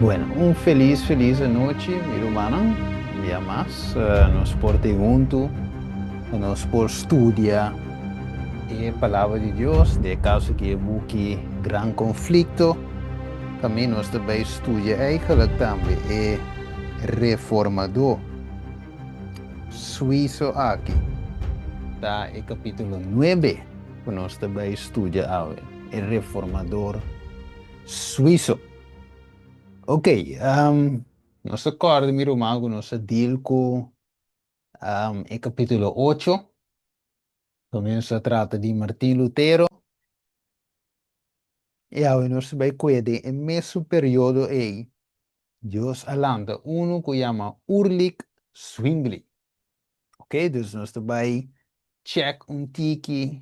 Bueno, un felis felis anochi mi rumannan. Un bia mas nos por ta huntu pa nos por studia e Palabra di Dios, den e kaso aki e buki Gran Konflikto. Tambe nos ta bai studia eigenlijk tambe e Reformadó Suizo aki. Ta e kapítulo nuebe ku nos ta bai studia awe, e Reformador Suizo. Ok, nos ta kòrda mi ruman ku nos a deal ku e kapítulo ocho. Promé nos a trata di Martin Lutero. I awe nos ta bai kue den e mesun periodo ei, Dios a lanta unu ku yama Ulrich Zwingli. Ok, dus nos ta bai chèk un tiki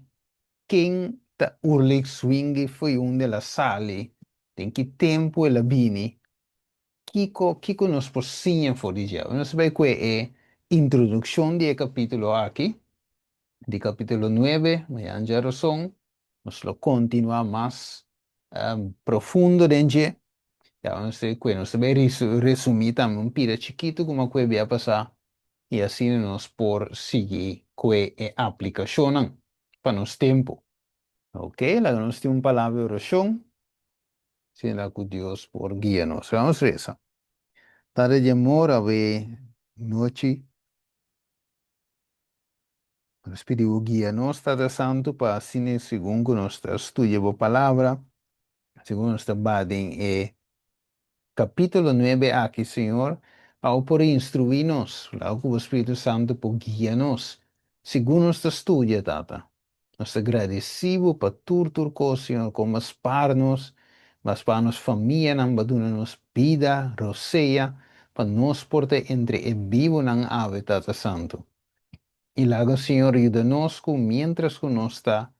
ken ta Ulrich Zwingli, fo'i unda el a sali, den ki tempu el a bini, kiko kiko nos por siña for di dje. Nos ta bai kue e introdukshon di e kapítulo aki, di kapítulo nuebe, mañana djaroson nos lo kontinuá mas profundo den dje. Ya nos ta kue, nos ta bai resumí tambe un pida chikitu kuma kue bia pasá i asina nos por sigui kue e aplikashonnan pa nos tempu. Ok, laga nos tin un palabra di orashon, asina ku Dios por guia nos. Vamos resa. Tata di amor, awe nochi nos pidi bo guia nos, Tata Santu, pa asina segun ku nos ta studia bo palabra, segun nos ta ba den e Capítulo nuebe aki, Señor, pa bo por instruí nos, laga cu bo Spiritu Santo por guia nos, segun nos ta studia, Tata. Nos ta gradeci bo pa tur tur cos, Señor, con bo a spar nos, bo a spar nos famianan, bo a duna nos bida, rosea, pa nos por ta entre e bibonan awe, Tata Santo. I laga Señor yuda nos cu mientras cu nos ta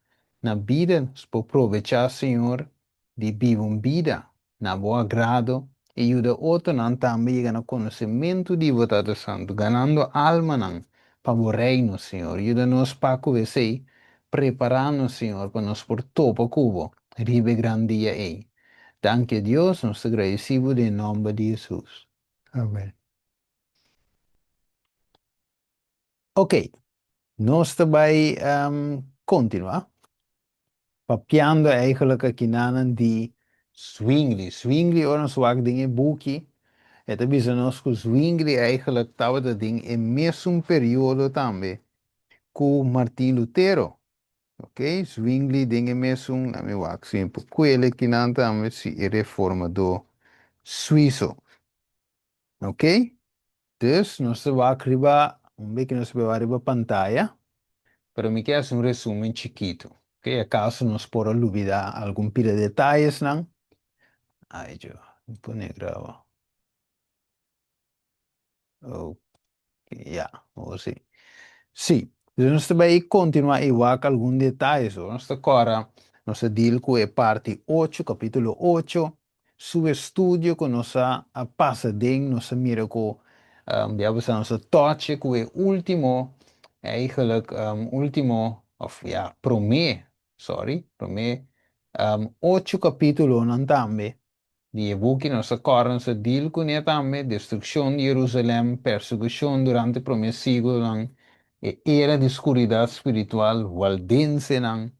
na bida nos por probecha, Señor, di biba un bida na bo agrado i yuda otronan tambe yega na konosementu di bo, Tata Santu, ganando almanan pa bo Reino, Señor. Yuda nos pa ku esei, prepará nos, Señor, pa nos por topa ku bo riba e gran dia ei. Danki, Dios, nos ta gradisí bo den nòmber di Hesus. Amen. Ok, nos ta bai kontinuá papiando eigenlijk akinanan di Zwingli. Zwingli ora nos wak den e buki e ta bisa nos ku Zwingli eigenlijk tabata den e mesun periodo tambe ku Martin Lutero. Ok, Zwingli den e mesun, laat mi wak si mi por kuele kinan tambe, si e reformadó suizo. Ok, dus nos ta wak riba, un beki nos ta wak riba pantaya, pero mi ke hasi un resumen chikitu. Ok, acaso nos por a lubida algun pida detayesnan. Ay yo, mi pone graba. Ok, ya, awor si. Sí, dus nos ta bai kontinuá i wak algun detaye. So, nos ta kòrda, nos a deal ku e parti ocho, kapítulo ocho, su estudio ku nos a pasa den, nos a mira ku ya bo sa nos a toche ku e último, eigenlijk último òf ya promé, sorry, promé ocho kapítulonan tambe di e buki. Nos a kòrda nos a deal kuné tambe, destrukshon di Jerusalèm, persekushon durante promé siglonan, e era di skuridat spiritual, waldensenan,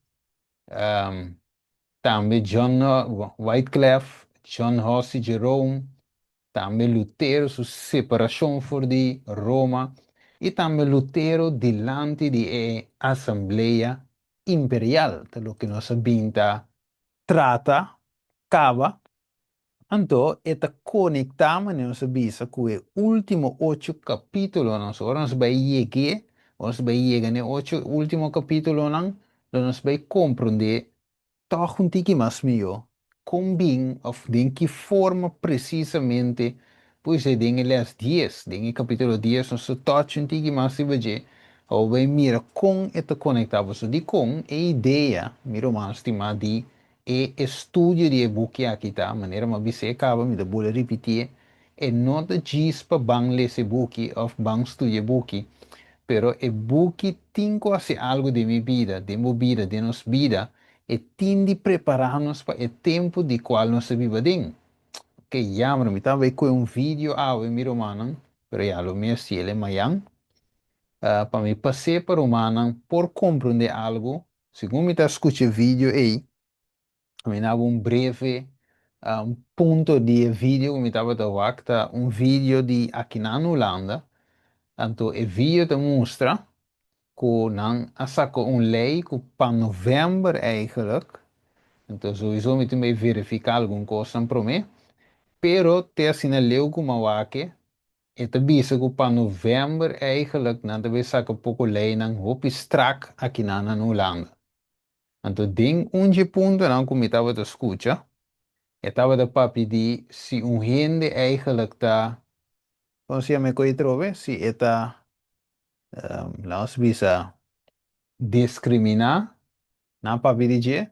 Tambe John Wyclef, John Huss i Jerome, tambe Lutero su separashon for di Roma i tambe Lutero dilanti di e Asamblea Imperial ta loke nos a bin ta trata kaba. Anto e ta konektá, manera nos a bisa, ku e último ocho kapítulonan. So ora nos bai yeg'é, ora nos bai yega na e ocho último kapítulonan, lo nos bai komprondé tòg un tiki mas mihó kon bin òf den ki forma presisamente pues e den e lès dies, den e kapítulo dies nos ta tòch un tiki mas riba dje, pa bo bai mira kon e ta konektá. Pasobra dikon e idea, mi ruman stimá, di E estudio di e buki aki ta, manera mi a bis'é kaba, mi ta bula ripitié, e no ta djis pa ban lesa e buki òf ban studia e buki, pero e buki tin ku hasi algu den mi bida, den bo bida, den nos bida, e tin di prepará nos pa e tempu di kual nos ta biba den. Ok, jammer, mi ta bay cu un video awe, mi rumannan, pero ya lo mi haciele mayan. Pa mi pas'é pa rumannan por comprende algo, segun mi ta scucha video ey, mi naba un breve un punto di e video cu mi tabata wak, ta un video di akinan Hulanda, anto e video ta mustra cu nan a saca un ley cu pa november eigenlijk, anto sowieso mi tin bay verifica algun cosnan prome, pero te asina leu cu mi a wak e, e ta bisa cu pa november eigenlijk nan ta bay saca poco leynan hopi strak akinan na Hulanda. Anto den un dje puntonan ku mi tabata skucha, e tabata papia di si un hende eigenlijk ta, kon si yama e koe trobe? Si e ta, laat nos bisa, diskriminá, nan papia di dje,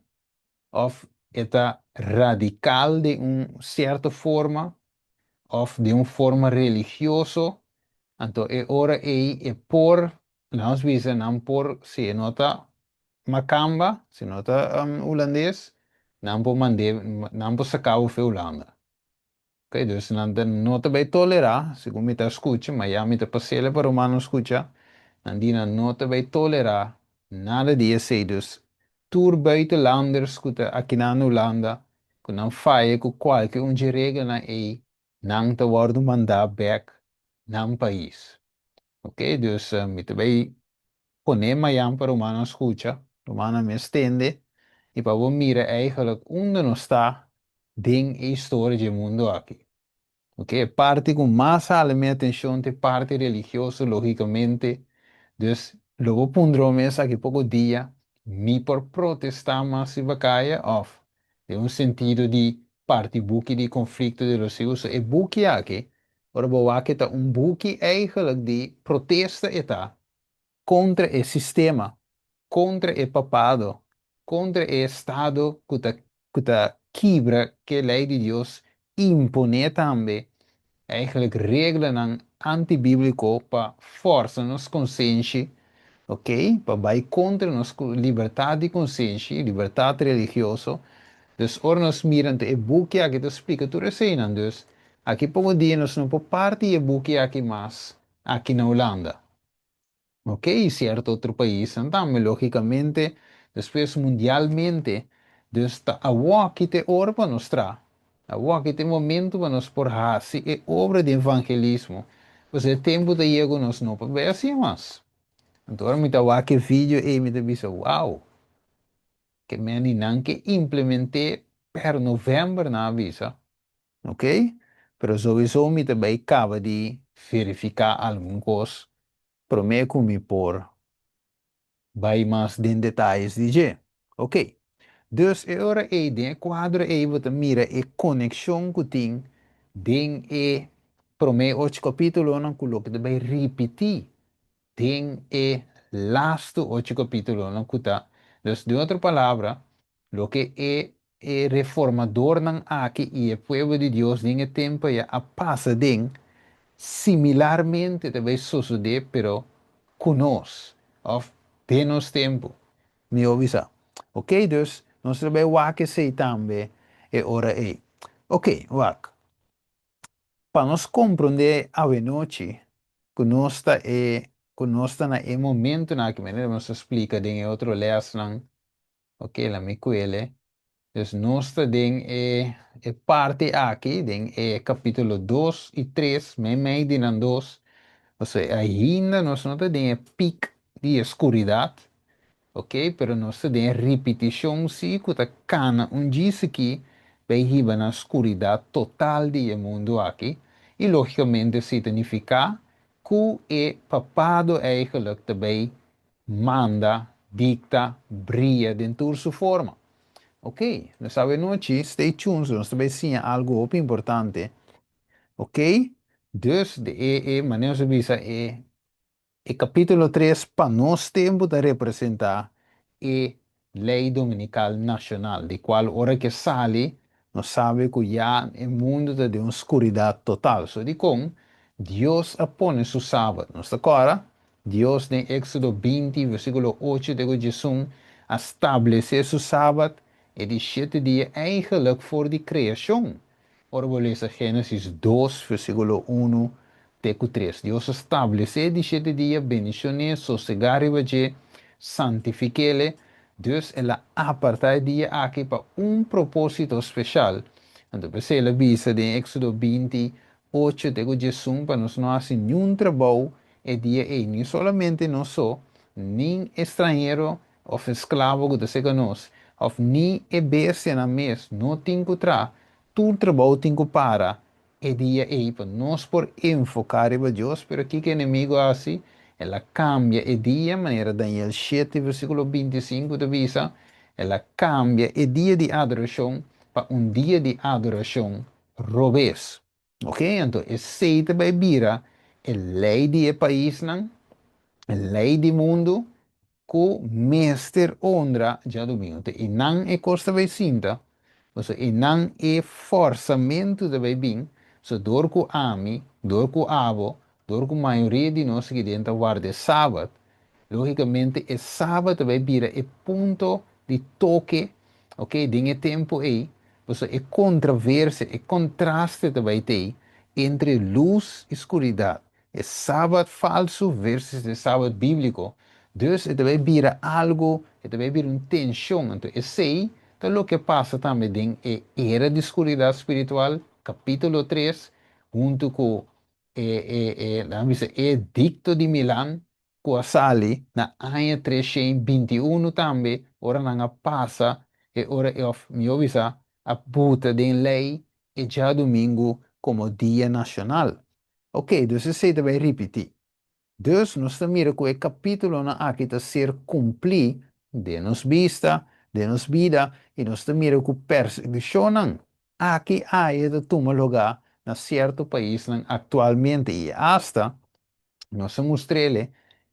òf e ta radikal den un sierto forma, òf den un forma religioso, anto e ora ei e por, laat nos bisa, nan por, si e no ta Makamba, si no ta hulandes, nan por mand'é, nan por saká bo fe Hulanda. Ok, dus nan ta no ta bai tolerá, segun mi ta skucha, ma ya mi ta pas'el pa rumannan skucha, nan di nan no ta bai tolerá nada di esei. Dus tur buitenlanders ku ta akinan na Hulanda, ku nan faya ku kualke un dje regelnan ei, nan ta wòrdu mandá bèk nan pais. Ok, dus mi ta bai Pone mayan pa rumannan skucha, rumannan mes tende i pa bo mira eigenlijk unda nos ta den e historia dje mundu aki. Ok, e parti ku mas hala mi atenshon ta e parti religioso logikamente, dus lo bo puntra bo mes aki poko dia mi por protestá mas riba kaya òf den un sentido di parti buki di konflikto di los siglos. E buki aki ora bo wak e ta un buki eigenlijk di protesta e ta kontra e sistema, kontra e papado, kontra e estado ku ta ku ta kibra ke lei di Dios imponé tambe eigenlijk reglanan antibíbliko pa fòrsa nos konsenshi, ok, pa bai kontra nos libertat di konsenshi, libertat religioso. Dus ora nos mira anto e buki aki ta splika tur eseinan. Dus aki poko dia nos no por parti e buki aki mas aki na Hulanda. Ok, y cierto otro paisnan tambe, logicamente, despues mundialmente, dus ta awoki t'e ora pa nos tra, awoki t'e momento pa nos por haci e obra di evangelismo, pasobra e tempo ta yega cu nos no por bay haci'e mas. Anto ora mi ta wak e video ey mi ta bisa, wow, ke meni nan ke implement'e per november nan a bisa. Ok, pero souiso mi ta bay caba di verifica algun cos prome cu mi por bay mas den detayes di dje. Ok, dus e ora ey den e cuadro ey bo ta mira e conexion cu tin den e prome ocho capitulonan cu loke ta bay ripiti den e lastu ocho capitulonan cu ta, dus den otro palabra, Loke e e reformadornan aki i e pueblo di Dios den e tempu aya a pasa den, similarmente ta bai sosodé pero ku nos, òf den nos tempu, mihó bisá. Oké, dus nos ta bai wak esei tambe e ora ei. Oké, wak. Pa nos komprondé awenochi ku nos ta e ku nos ta na e momentunan aki, manera nos a splika den e otro lèsnan, Ok, la mi kuele. Dus nos ta den e e parti aki, den e kapítulo dos i tres, meimei di nan dos. Pasobra ainda nos no ta den e pik di e skuridat, ok, pero nos ta den e ripitishon sí ku ta kana un djis aki bai hiba na skuridat total di e mundu aki. I lógikamente esei ta nifiká ku e papado eigenlijk ta bai manda, dicta, bria den tur su forma. Ok, nos awe nochi, stay tuned, nos ta bay siña algo hopi importante. Ok, dus de e, e, manera nos a bisa, e, e capítulo 3 pa nos tempo ta representa e ley dominical nacional, di cual ora ke sali, Nos sabe ku ya e mundu ta den un skuridat total. So dikon Dios a pone su Sabat? Nos ta kòrda, Dios den Éksodo 20, versíkulo 8 te ku 11 a stablesé su Sabat e di shete dia eigenlik for di kreashon. Ora bo lesa Génesis 2, versíkulo 1 te ku 3. Dios a stablesé e di shete dia, bendishon'é, sosegá riba dje, santifik'é. Dus el a apartá e dia aki pa un propósito speshal. Anto p'esei el a bisa den Éksodo 20, 8 te ku 11 pa nos no hasi niun trabou e dia ei, ni solamente nos so, ni e stranhero òf esklabo ku ta serka nos, òf ni e bestianan mes no tin ku traha. Tur trabou tin ku para e dia ei pa nos por enfoká riba Dios. Pero kiko e enemigu a hasi? El a kambia e dia, manera Daniel 7 versíkulo 25 ta bisa, el a kambia e dia di adorashon pa un dia di adorashon robes. Ok, anto esei ta bai bira e lei di e paisnan, e lei di mundu, ku mester honra djadumingu. Te einan e kos ta bai sinta, pasobra einan e fòrsamentu ta bai bin, so dor ku ami, dor ku abo, dor ku mayoria di nos aki den ta warda e sabat, lógikamente e sabat ta bai bira e punto di toke, ok, den e tempu ei, pasobra e kontraversia, e kontraste ta bai t'ei entre lus i skuridat, e sabat falsu versus e sabat bíbliko. Dus e ta bai bira algu, e ta bai bira un tenshon. Anto esei ta loke a pasa tambe den e era di skuridat spiritual, kapítulo 3, huntu ku e e e laga mi bisa e edikto di Milan ku a sali na aña 321 tambe ora nan a pasa e ora e òf mihó bisa a buta den lei e djadumingu komo dia nashonal. Oke, dus esei ta bai ripití. Dus nos ta mira ku e kapítulonan aki ta ser kumplí den nos bista, den nos bida, i nos ta mira ku persekushonnan aki aya ta tuma lugá na sierto paisnan aktualmente i asta nos a mustr'ele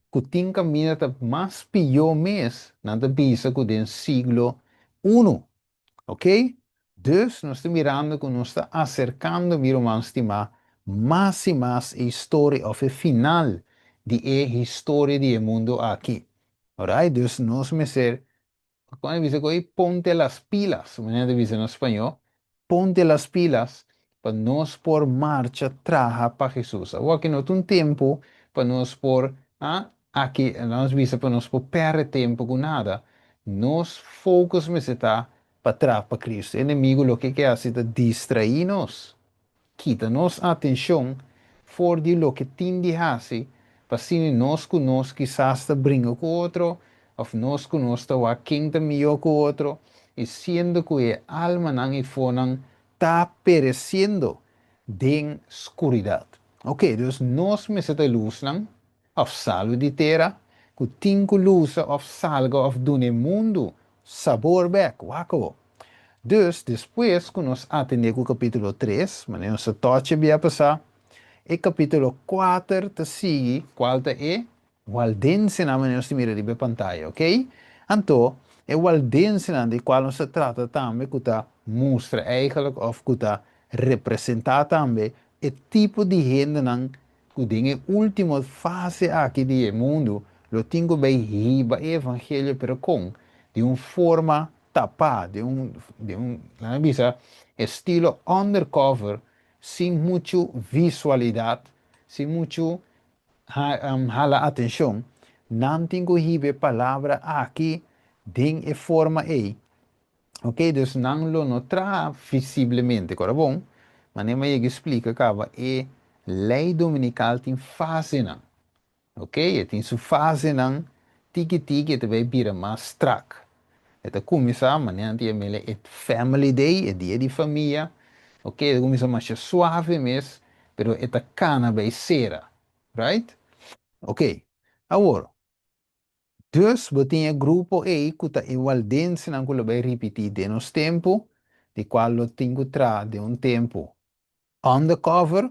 ku tin kaminda ta mas pió mes, nan ta bisa ku den siglo unu. Ok? Dus nos ta mirando ku nos ta aserkando, mi ruman stimá, mas i mas e historia òf e final di e historia di e mundu aki. Alright? Dus nos mester, kon e bisa ku ei? Ponte las pilas, manera ta bisa na spañó, ponte las pilas pa nos por marcha traha pa Hesus. Awor aki no ta un tempu pa nos por, ah, aki nos bisa pa nos por pèrdè tempu ku nada. Nos focus mester ta pa traha pa Cristo. E enemigu loke e ke hasi ta distraí nos, kita nos atenshon for di loke tin di hasi pa asina nos ku nos kisas ta bringa ku otro òf nos ku nos ta wak ken ta mihó ku otro i siendo ku e almanan i fonan ta pereciendo den scuridad. Ok, dus nos mester ta e lusnan, of salu di tera, cu tin cu lusa of salga of duna e mundu sabor bek. Wak awo. Dus, despues cu nos atende cu capitulo 3, manera nos a tochi bia pasa, e capitulo 4 ta sigui, cual ta e Waldensenan manera nos ta mira riba e pantaya, ok? Anto, e waldensenan di kual nos ta trata tambe ku ta mustra eigenlijk òf ku ta representá tambe e tipo di hendenan ku den e último fase aki di e mundu lo tin ku bai hiba e evangelio pero kon? Di un forma tapá, di un, di un, laga mi bisa, estilo undercover, sin muchu visualidat, sin muchu hala atencion, nan tin cu hiba e palabra aki den e forma ey. Ok, dus nan lo no traha visiblemente, cora bon? Manera mi a yega splica caba, e ley dominical tin fasenan. Ok, e tin su fasenan, tiki tiki e ta bay bira mas strak. E ta cuminsa, manera nan ta yam'el e family day, e dia di famia. Ok, e ta cuminsa masha suave mes, pero e ta cana bay cera. Right? Ok, awor, dus bo tin e grupo ey cu ta e waldensenan cu lo bay ripiti den nos tempo, di cual lo tin cu traha den un tempo undercover,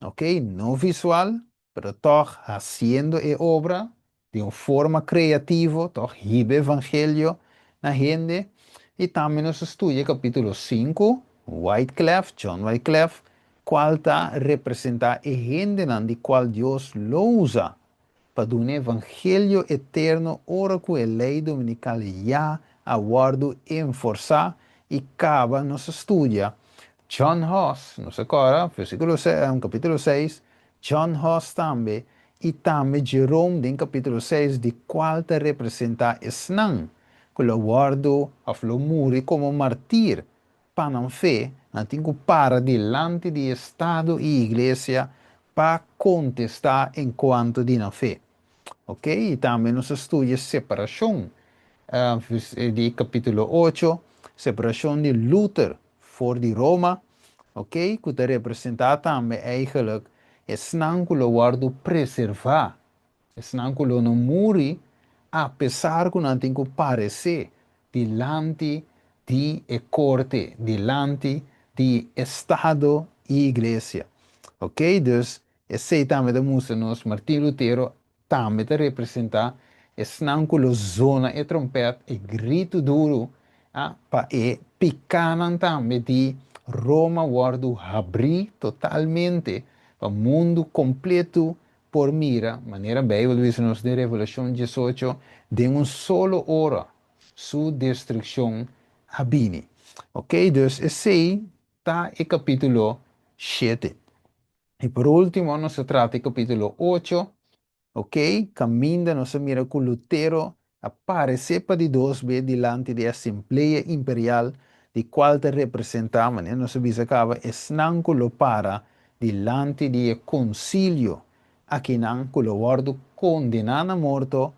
Ok, no visual, pero tòg hasiendo e obra di un forma kreativo, tòg hiba evangelio na hende. I tambe nos a studia kapítulo 5, Wyclef, John Wyclef, kual ta representá e hendenan di kual Dios lo usa pa duna evangelio eterno ora ku e lei dominikal ya a wòrdu enforsá i kaba. Nos a studia. John Huss, nos a kòrda, versíkulo kapítulo 6, John Huss tambe, i tambe Jerome den kapítulo 6, di kual ta representá esnan ku lo wòrdu òf lo muri komo martir pa nan fe, nan tin ku para dilanti di estado i iglesia pa kontestá enkuanto di nan fe. Ok, i tambe nos a studia separashon di kapítulo 8, separashon di Luther for di Roma, ok, ku ta representá tambe eigenlijk esnan ku lo wòrdu preservá, esnan ku lo no muri apesar ku nan tin ku paresé dilanti di e korte, dilanti di estado i iglesia. Ok, dus esei tambe ta mustra nos Martin Lutero tambe ta representá esnan ku lo zona e trompèt, e gritu duru, a pa e pikánan tambe di Roma wòrdu habrí totalmente pa mundu kompletu por mira, manera Beibel ta bisa nos den Revelashon 18, den un solo ora su destrukshon a bini. Ok, dus esei ta e kapítulo 7. I por último nos a trata e kapítulo 8, ok, kaminda nos a mira ku Lutero a paresé pa di dos be dilanti di e asamblea imperial, di kual ta representá, manera nos a bisa kaba, esnan ku lo para dilanti di e konsilio, akinan ku lo wòrdu kondená na morto,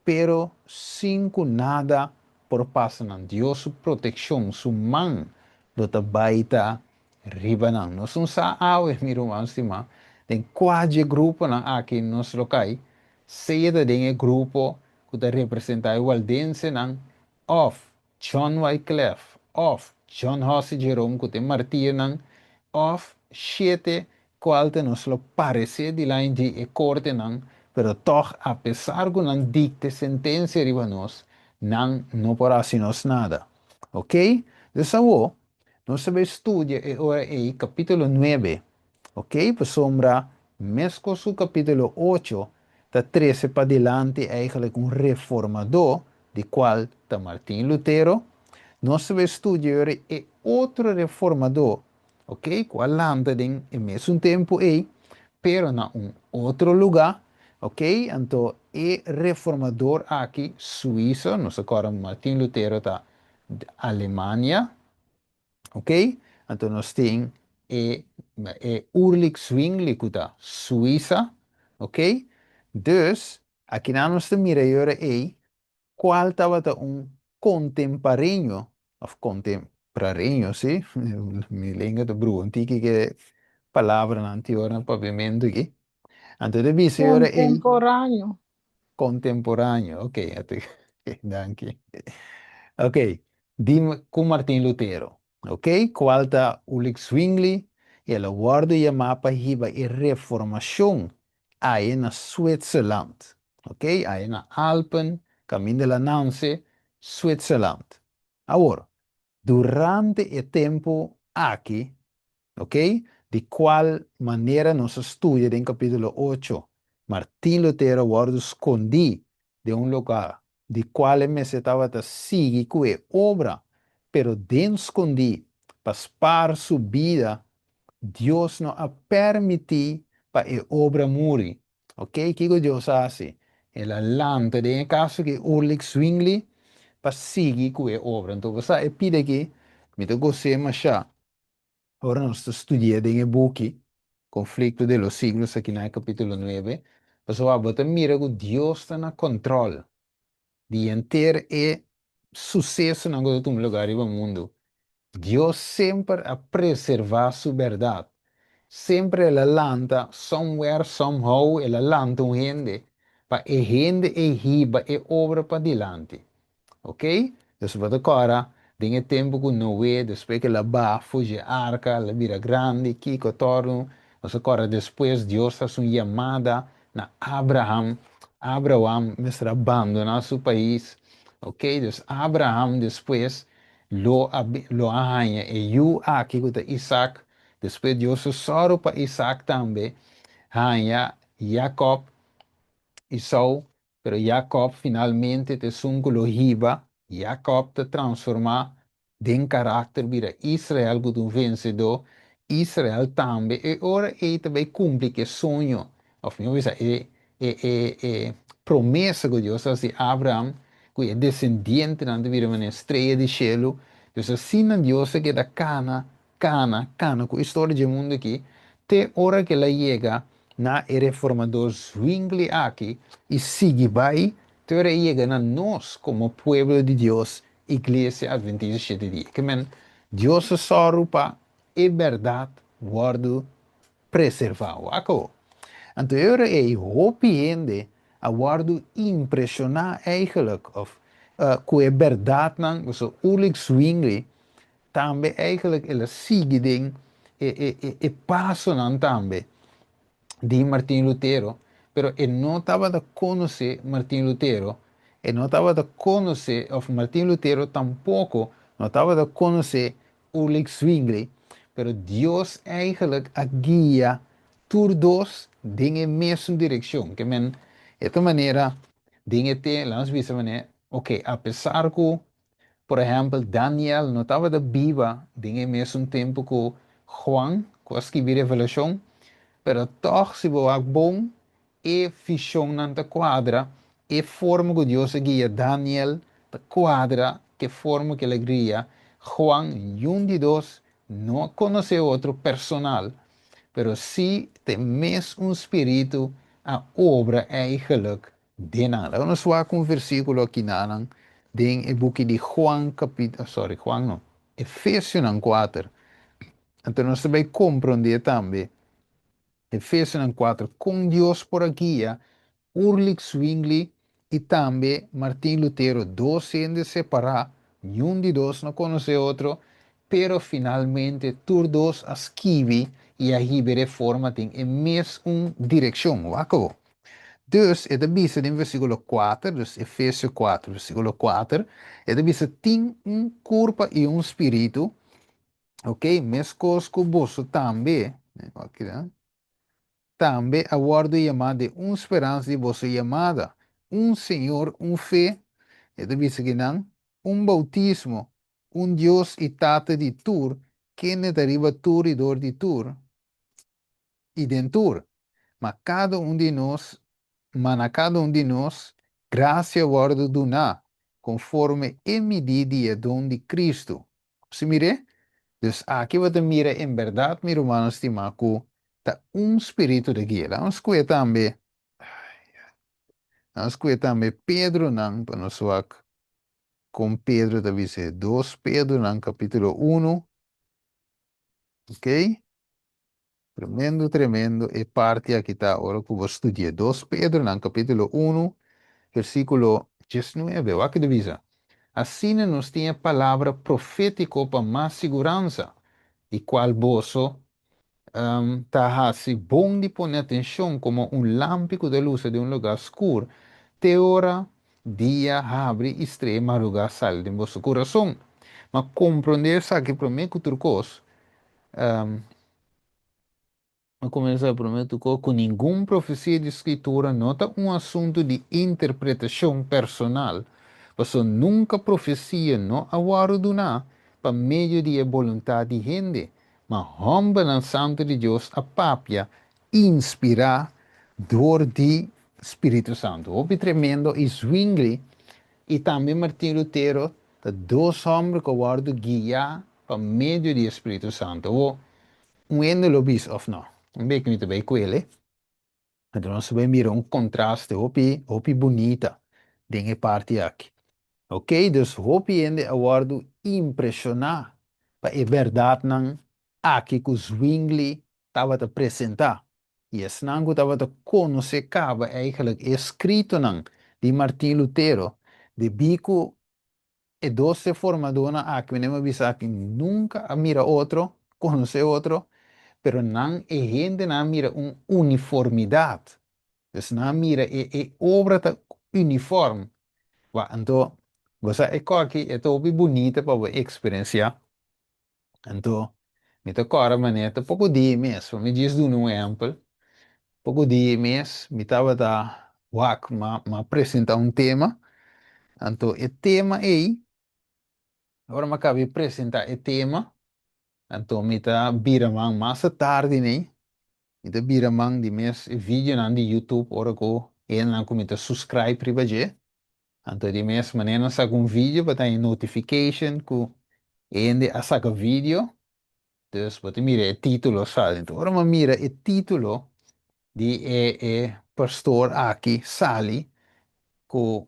pero sin ku nada por pasa nan. Dios su protekshon, su man lo ta bai ta riba nan. Nos no sa awe, mi ruman stimá, den kua dje gruponan aki nos lo kai, sea ta den e grupo ku ta representá e waldensenan òf John Wyclef òf John Huss i Jerome ku ta e martirnan òf shete kual ta nos lo paresé dilanti di e kortenan, pero tòg apesar ku nan dikta e sentensia riba nos, nan no por hasi nos nada. Oke? Dus awor, nos ta bai studia e ora ei kapítulo 9, ok? Pasobra meskos ku kapítulo 8 ta trese padilanti eigenlijk un reformadó, di kual ta Martin Lutero, nos ta bai studia e ora e otro reformadó, ok, ku a lanta den e mesun tempu ei, pero na un otro lugá, ok? Anto e reformador aki, suiso, nos a kòrda Martin Lutero ta Alemania, ok? Anto nos tin e e Ulrich Zwingli ku ta Suisa, ok? Dus, akinan nos ta mira e ora ei kual tabata un kontempareño, òf kontemprareño, si, mi lenga ta bruha un tiki ku e palabranan ti ora na papiamentu aki. Anto ta bisa e ora ei. Kontemporáneo. Kontemporáneo, ok, danki. Ok, di ku Martin Lutero, ok, kual ta Ulrich Zwingli, i el a wòrdu yamá pa hiba e Reformashon aye na Switzerland, ok, aye na Alpen, kaminda el a nanse, Switzerland. Awor, durante e tempu aki, Ok, di cual manera nos a studia den capítulo 8, Martin Lutero a wordo scondi den un lugar di cual e mester tabata sigui cu e obra, pero den scondi pa spaar su bida, Dios no a permiti pa e obra muri. Ok, kiko Dios a hasi? El a lanta den e kaso ki Ulrich Zwingli pa sigui ku e obra. Anto bo sa e pida aki mi ta gos'é mashá. Ora nos ta studia den e buki Conflicto de los Siglos aki na e capítulo 9, pasobra bo ta mira ku Dios ta na control di henter e sucesonan ku ta tuma lugar riba mundu. Dios semper a preserva su berdad. Semper el a lanta somewhere, somehow, el a lanta un hende pa e hende ei hiba e obra padilanti. Ok? Dus bo ta kòrda den e tempu ku Noé, despues ku el a baha for dje arka, el a bira grandi, kiko tòrnu? Nos a kòrda despues Dios hasi un yamada na Abraham. Abraham mester a bandoná su pais. Ok? Dus Abraham despues lo a lo a haña e yu aki ku ta Isaac. Despues Dios a sòru pa Isaac tambe haña Jakòb, Esau. Pero Jakòb finalmente ta esun ku lo hiba, Jakòb ta transformá den karakter bira Israel ku ta un vensedó, Israel tambe e ora ei ta bai kumpli ku e soño, òf mihó bisa e e e e promesa ku Dios a hasi Abraham ku e desendientenan ta bira manera strea di shelu. Dus asina Dios a keda kana, kana, kana ku e storia dje mundu aki te ora ku el a yega na e reformador Zwingli aki i sigui bai te ora e yega na nos komo pueblo di Dios, Iglesia Adventista Shete Dia. Ke men, Dios a sòru pa e bèrdat wòrdu preservá. Wak awor. Anto e ora ei hopi hende a wòrdu impreshoná eigenlijk òf ku e bèrdatnan, pasobra Ulrich Zwingli tambe eigenlijk el a sigui den e e e pasonan tambe di Martin Lutero, pero e no tabata konosé Martin Lutero, e no tabata konosé, òf Martin Lutero tampoko no tabata konosé Ulrich Zwingli, pero Dios eigenlijk a guia tur dos den e mesun direkshon. Ke men, e ta manera den e te, laat nos bisa manera, ok, apesar ku Por ehèmpel, Daniel no tabata biba den e mesun tempu ku Juan, ku a skibi Revelashon, pero tòg si bo wak bon, e vishonnan ta kuadra, e forma ku Dios a guia Daniel ta kuadra ku e forma ku el a guia Juan. Niun di dos no a konosé otro personal, pero sí ta e mes un spiritu a obra eigelik Den nan. Laga nos wak un versíkulo akinanan den e buki di Juan kapit, sorry, Juan no, Efesionan 4. Anto nos ta bai komprondé tambe Efesionan 4 kon Dios por a guia Ulrich Zwingli i tambe Martin Lutero, dos hende separá, niun di dos no konosé otro, pero finalmente tur dos a skibi i a hiba e reforma den e mes un direkshon. Wak awor. Dus, e ta bisa den versíkulo kuater, dus Efesio kuater, versíkulo kuater, e ta bisa, Tin un kurpa i un spiritu, ok, meskos ku boso tambe, tambe a wòrdu yamá den un speransa di boso yamada, un Señor, un fe, e ta bisa kinan, un boutismo, un Dios i Tata di tur, kende ta riba tur i dor di tur, i den tur. Ma kada un di nos, ma na kada un di nos grasia wòrdu duná konforme e midí di e don di Kristu. Si mir'é? Dus aki bo ta mira en bèrdat, mi rumannan stimá, ku ta un spiritu ta guia. Laga nos sku'é tambe, laga nos sku'é tambe Pedronan pa nos wak kon Pedro ta bis'é. Dos Pedronan kapítulo unu, okey. Tremendo, tremendo e parti aki ta ora ku bo studi'é. Dos Pedronan kapítulo unu, versíkulo 19, wak ta bisa, Asina nos tin e palabra profétiko pa mas siguransa, di kual boso ta hasi bon di pone atenshon komo un lampi ku ta lusa den un lugá skur, te ora dia habri i strea marugá sali den boso kurason. Ma komprondé esaki promé ku tur kos, A kuminsá promé tokó ku ningun profesia di Skritura no ta un asuntu di interpretashon personal, pasobra nunka profesia no a wòrdu duná pa medio di e boluntat di hende, ma hòmbernan santu di Dios a papia inspirá dor di Spiritu Santu. Hopi tremendo i Zwingli i tambe Martin Lutero ta dos hòmber ku a wòrdu guiá pa medio di e Spiritu Santu. Awor, un hende lo bisa òf no? Un bek mi ta bai ku el, anto nos ta bai mira un kontraste hopi, hopi bunita den e parti aki. Oké, dus hopi hende a wòrdu impreshoná pa e bèrdatnan aki ku Zwingli tabata presentá. I esnan ku tabata konosé kaba eigenlijk e eskritonan di Martin Lutero, debí ku E dos reformadónan aki, mi a bisa aki, nunka a mira otro, konosé otro, pero nan e hendenan a mira un uniformidat. Dus nan a mira e e obra ta uniform. Wak, anto, bo sa e kòki e ta hopi bunita pa bo eksperensiá. Anto, mi ta kòrda manera ta poko dia mes, pa mi djis duna un ehèmpel, poko dia mes mi tabata wak, m'a presentá un tema, anto e tema ei, Ora mi a kaba di presentá e tema, anto mi ta bira man mas tardi nei. Mi ta bira man di mes e videonan di YouTube ora ku hendenan ku mi ta subscribe riba dje. Anto di mes manera nan saka un video bo ta haña notification ku hende a saka video. Dus bo ta mira e título sali. Anto ora mi a mira e título di e e pastor aki sali ku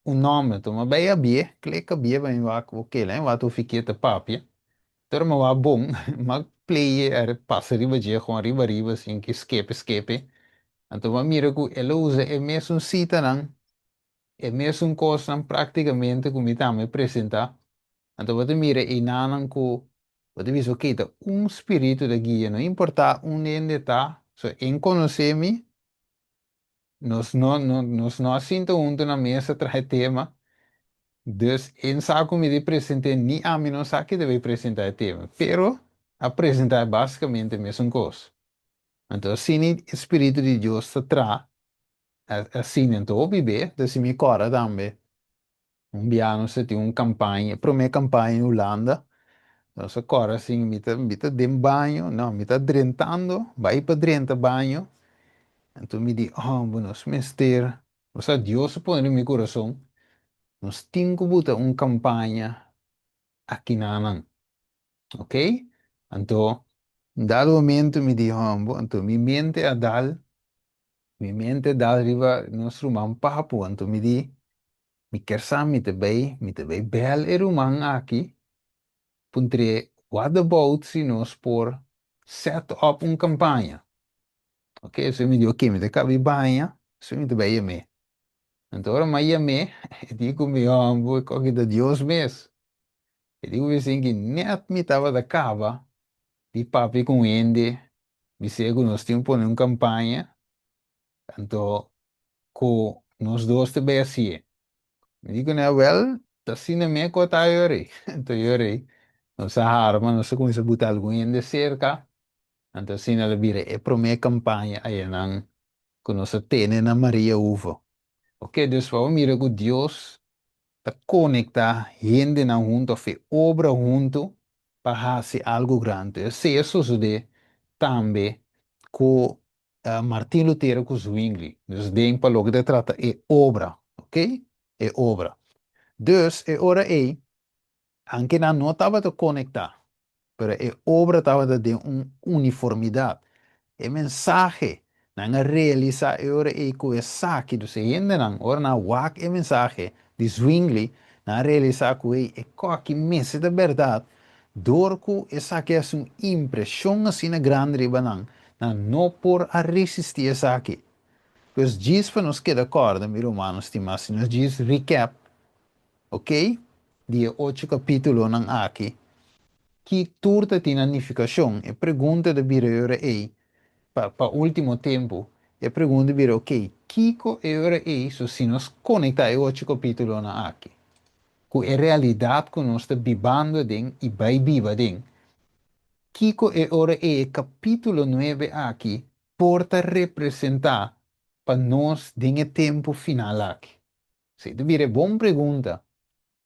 un nòmber. Anto mi a bai abié, klik abié pa mi wak oke la mi wak hopi ke ta papia. Anto ora mi a wak bon mi a play e pasa riba dje gewoon riba riba sin ki skepe skepe. Anto mi a mira ku el a usa e mesun sitanan, e mesun kosnan práktikamente ku mi tambe presentá. Anto bo ta mira einanan ku bo ta bisa oke ta un spiritu ta guia, no importá unda hende ta, so en konosé mi, nos no no nos no a sinta huntu na mesa traha e tema, dus en sa ku mi di present'é ni ami no sa ki ta bai presentá e tema, pero a presentá básikamente mesun kos. Anto asina e spiritu di Dios ta traha, asina anto hopi be, ta si mi kòrda tambe. Un bia nos a tin un campaña, e prome campaña in Hulanda, nos a kore asin, mi ta mi ta den baño, no, mi ta drentando, bai pa drenta baño, anto mi di, oh, nos mester, osea Dios a pone den mi kurason, nos tin ku buta un campaña akinanan, ok? Anto, un dado momento mi di, hombo, anto mi mente a dal, mi mente a dal riba nos ruman Papu, anto mi di, Mi kier sa mi ta bay, mi ta bay bel e ruman aki, puntr'é what about si nos por set up un campaña. Ok, so mi di ok, mi ta caba di baña, so mi ta bay yam'é. Anto ora mi a yam'é, e di cu mi homber, koki ta Dios mes. E di cu mi sinki net mi tabata caba di papia cu un hende, bis'é cu nos tin pone un campaña, Anto ku nos dos ta bay hacié. Mi di kuné, Wel, ta asina me ku a ta yori. Anto yori, nos a harma, nos a kuminsá buta algun hende serka. Anto asina el a bira e promé kampaña ayanan ku nos a tene na Maria Hoeve. Oke, dus pa bo mira ku Dios ta konektá hendenan huntu òf e obra huntu pa hasi algu grandi. Esei a sosodé tambe ku Martin Lutero ku Zwingli. Dus den pa loke ta trata e obra, ok? E obra. Dus e ora ei, anke nan no tabata konektá, pero e obra tabata den un uniformidat. E mensahe, nan a realisá e ora ei ku esaki, dus e hendenan, ora nan a wak e mensahe di Zwingli, nan a realisá ku ei, e kòki mester ta bèrdat, Dor ku esaki a hasi un impreshon asina grandi riba nan, nan no por a resistí esaki. Pues djis pa nos keda kòrda, mi rumannan stimá, si nos djis recap, ok, di e ocho kapítulonan aki, ki tur ta tin nan nifikashon, e pregunta ta bira e ora ei, pa pa último tempu, e pregunta bira, ok, kiko e ora ei, so si nos konektá e ocho kapítulonan aki, ku e realidat ku nos ta bibando aden i bai biba aden, kiko e ora ei e kapítulo nuebe aki por ta representá pa nos den e tempu final aki? Sí, ta bira e bon pregunta,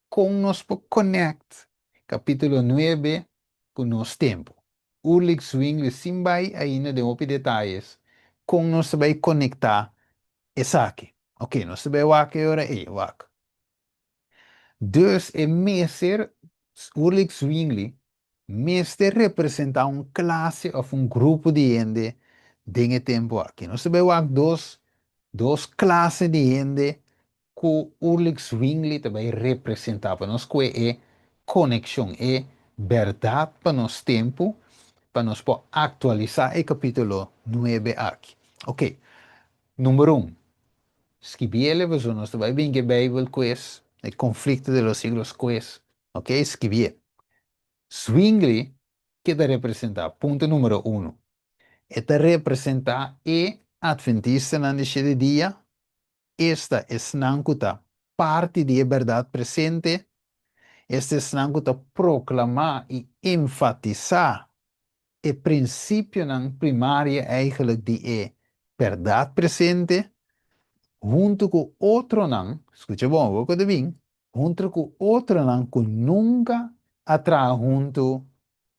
kon nos por konèkt kapítulo nuebe ku nos tempu? Ulrich Zwingli sin bai ainda den hopi detayes, kon nos ta bai konektá esaki? Oke, nos ta bai wak e ora ei, wak. Dus e mester, Ulrich Zwingli, mester representá un klase òf un grupo di hende den e tempu aki. Nos ta bai wak dos, dos klase di hende ku Ulrich Zwingli ta bai representá pa nos kue e konekshon, e bèrdat pa nos tempu, pa nos por aktualisá e kapítulo nuebe aki. Oke, number un, Skibiele pasobra nos ta bai bin ke Bijbel quiz, e conflicto de los siglos quiz. Ok, skibié. Zwingli, ke ta representá? Punto numero uno. E ta representá e Adventistanan di shete dia, esta esnan ku ta parti di e bèrdat presente, esta esnan ku ta proklamá i enfatisá e prinsipionan primario eigenlijk di e bèrdat presente, huntu ku otronan, skucha bon awor ku ta bin, huntu ku otronan ku nunka a traha huntu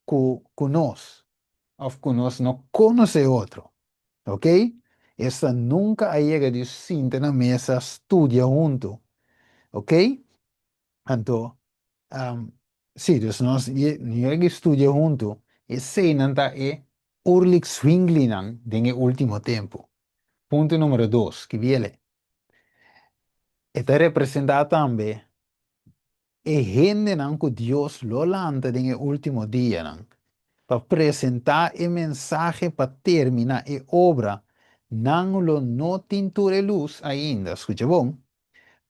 ku nos òf ku nos no konosé otro. Ok? Esta nunka a yega di sinta na mesa studia huntu. Ok? Anto, sí, dus nos yega di studia huntu, eseinan ta e Ulrich Zwinglinan den e último tempu. Punto numero dos, skibiele. E ta representá tambe e hendenan ku Dios lo lanta den e último dianan pa presentá e mensahe pa terminá e obra, nan lo no tin tur e lus ainda, skucha bon,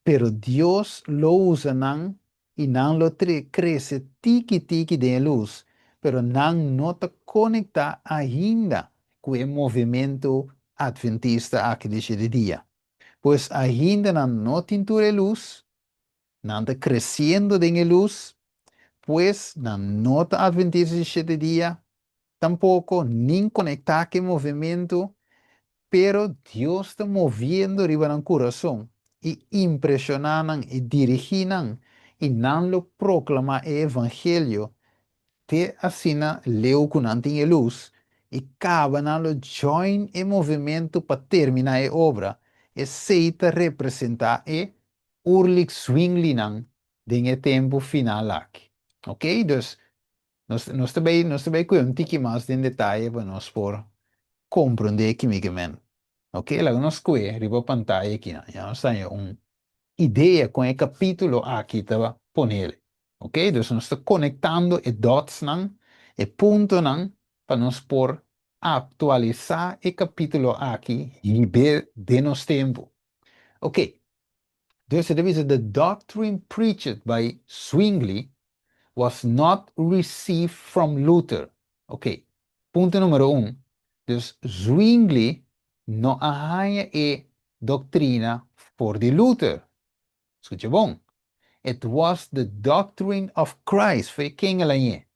pero Dios lo usa nan i nan lo krese tiki tiki den e lus, pero nan no ta konektá ainda ku e movementu atventista aki di shete dia. Pues ainda nan no tin tur e lus, nan ta kresiendo den e lus, pues nan no ta atventista di shete dia tampoko, nin konektá ku e movementu, pero Dios ta moviendo riba nan kurason i impreshoná nan i dirigí nan, i nan lo proklamá e evangelio te asina leu ku nan tin e lus, i kaba nan lo join e movementu pa terminá e obra. Esei ta representá e Ulrich Zwinglinan den e tempu final aki. Ok, dus nos ta bay nos ta bay cuya un tiki mas den detaye pa nos por comprende kimi ke men. Ok, laga nos cue riba pantaya akinan, ya nos ta haña un idea con e capitulo aki ta ponele. Ok, dus nos ta conectando e dotsnan, e puntonan pa nos por actualisa e capitulo aki hib'é den nos tempu. Ok, dus e ta bisa the doctrine preached by Zwingli was not received from Luther. Ok, punto numero un, dus Zwingli no a haña e doctrina for di Luther. Skucha bon, It was the doctrine of Christ, fe ken el a ñe?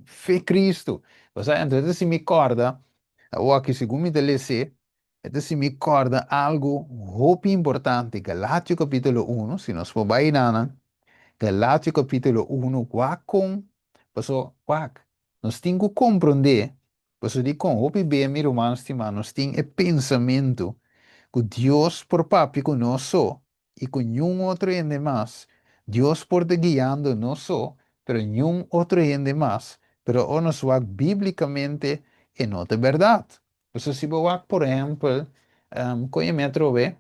Fe Cristo. Pasá, anto e ta si mi kòrda, awor aki segun mi ta les'é, e ta si mi kòrda algu hopi importante, Galatio kapítulo uno, si nos por bai einan, Galatio kapítulo uno, wak kon, paso, wak, nos tin ku komprondé, paso dikon hopi be mi ruman stimá, nos tin e pensamentu ku Dios por papia ku nos so, i ku niun otro hende mas. Dios por ta guiando nos so, pero niun otro hende mas. Pero ora nos wak bíblikamente, e no ta bèrdat. Pasobra si bo wak, por ehèmpel, kon e mi atrobe?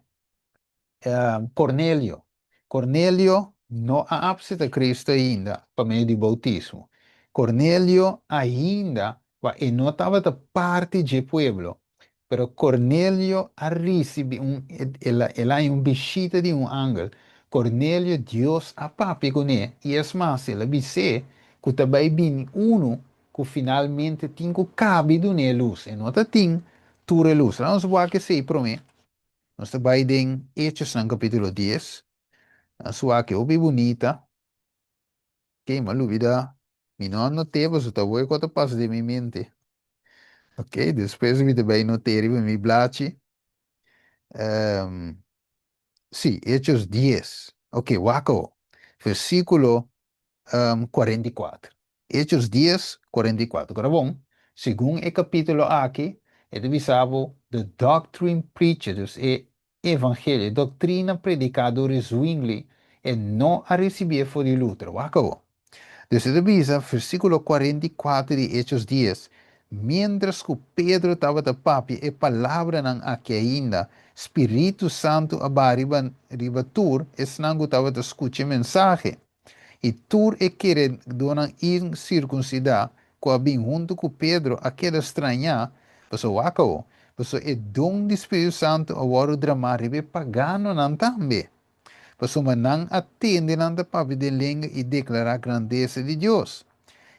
Cornelio. Cornelio no a apseta Cristo ainda pa medio di boutismo. Cornelio ainda, e no tabata parti dje pueblo, Pero Cornelio a ricibi un, el a, el a haña un bishita di un angel. Cornelio, Dios a papia cuné, i es mas, el a bis'é cu ta bai bini unu cu finalmente tin cu cabi dun'é lus. E no ta tin tur e lus. Laga nos wak esei promé. Nos ta bai den Hechosnan capítulo dies. Nos wak e hopi bunita. Ok, m'a lubida. Mi no a noté pasobra ta woi ku a ta pasa den mi mente. Ok, despues mi ta bai noté riba mi blachi. Sí, Hechos dies. Ok, wak awo. Versíkulo 44. Hechos dies, 44. Kora bon, segun e kapítulo aki, e ta bisa bo the doctrine preached, dus e Evangelio, e doctrina predicá dor di Zwingli, e no a ricibié for di Luther. Wak awor. Dus e ta bisa, versículo 44 di Hechos 10, Miéntras cu Pedro tabata papia e palabranan aki ainda, Spiritu Santu a baha riba riba tur esnan cu tabata scucha e mensahe. I tur e keredónan insirkunsidá ku a bin huntu ku Pedro a keda strañá, pasobra wak awor, pasobra e don di Spiritu Santu a wòrdu dramá riba e paganonan tambe, pasobra nan a tende nan ta papia den lenga i deklará grandesa di Dios.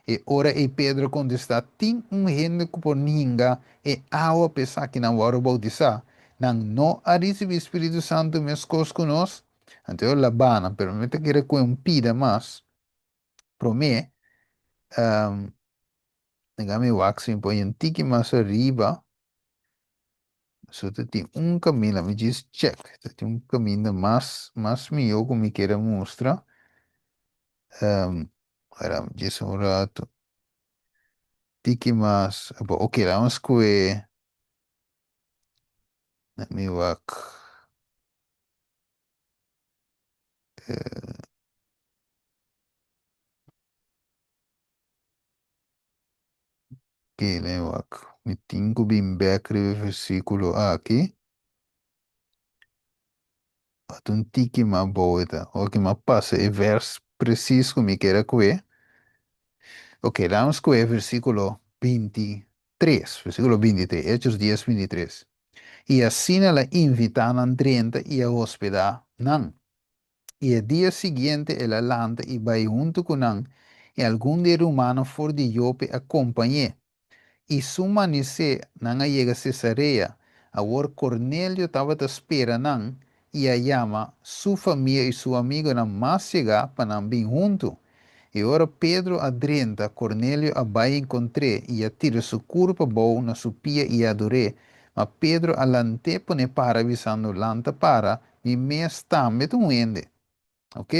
E ora ei Pedro a kontestá, Tin un hende ku por ninga e awa pa esakinan wòrdu boutisá? Nan no a risibí Spiritu Santu meskos ku nos? Anto yo labana, pero mi ta kere koe un pida mas prome. Nega mi wak si mi pone un tiki mas ariba. So ta tin un kaminda, mi djis check. Ta tin un kaminda mas, mas mihó ku mi kere mustra. Wara, djis un ratu. Tiki mas. Bo, ok, laat kue. Let me wak. Ok, let me wak. Mi tin ku bin bèk riba e versíkulo aki. Wat un tiki mas bou e ta. Ok, m'a pasa e vers presis ku mi kier a kue. Ok, laat kue versíkulo 23. Versíkulo 23. Hechos 10, 23. I asina el a invitá nan drenta i a hospedá nan. I e dia siguiente el a lanta i bai huntu ku nan, i algun di e rumannan for di Jope a kompañ'é. I su manisé nan a yega Sesarea. Awor Kornelio tabata spera nan i a yama su famia i su amigunan mas yegá pa nan bin huntu. I ora Pedro a drenta, Kornelio a bai enkontr'é i a tira su kurpa abou na su pia i a ador'é. Ma Pedro a lant'é pon'é para, bisando, Lanta para, mi mes tambe ta un hende. Ok?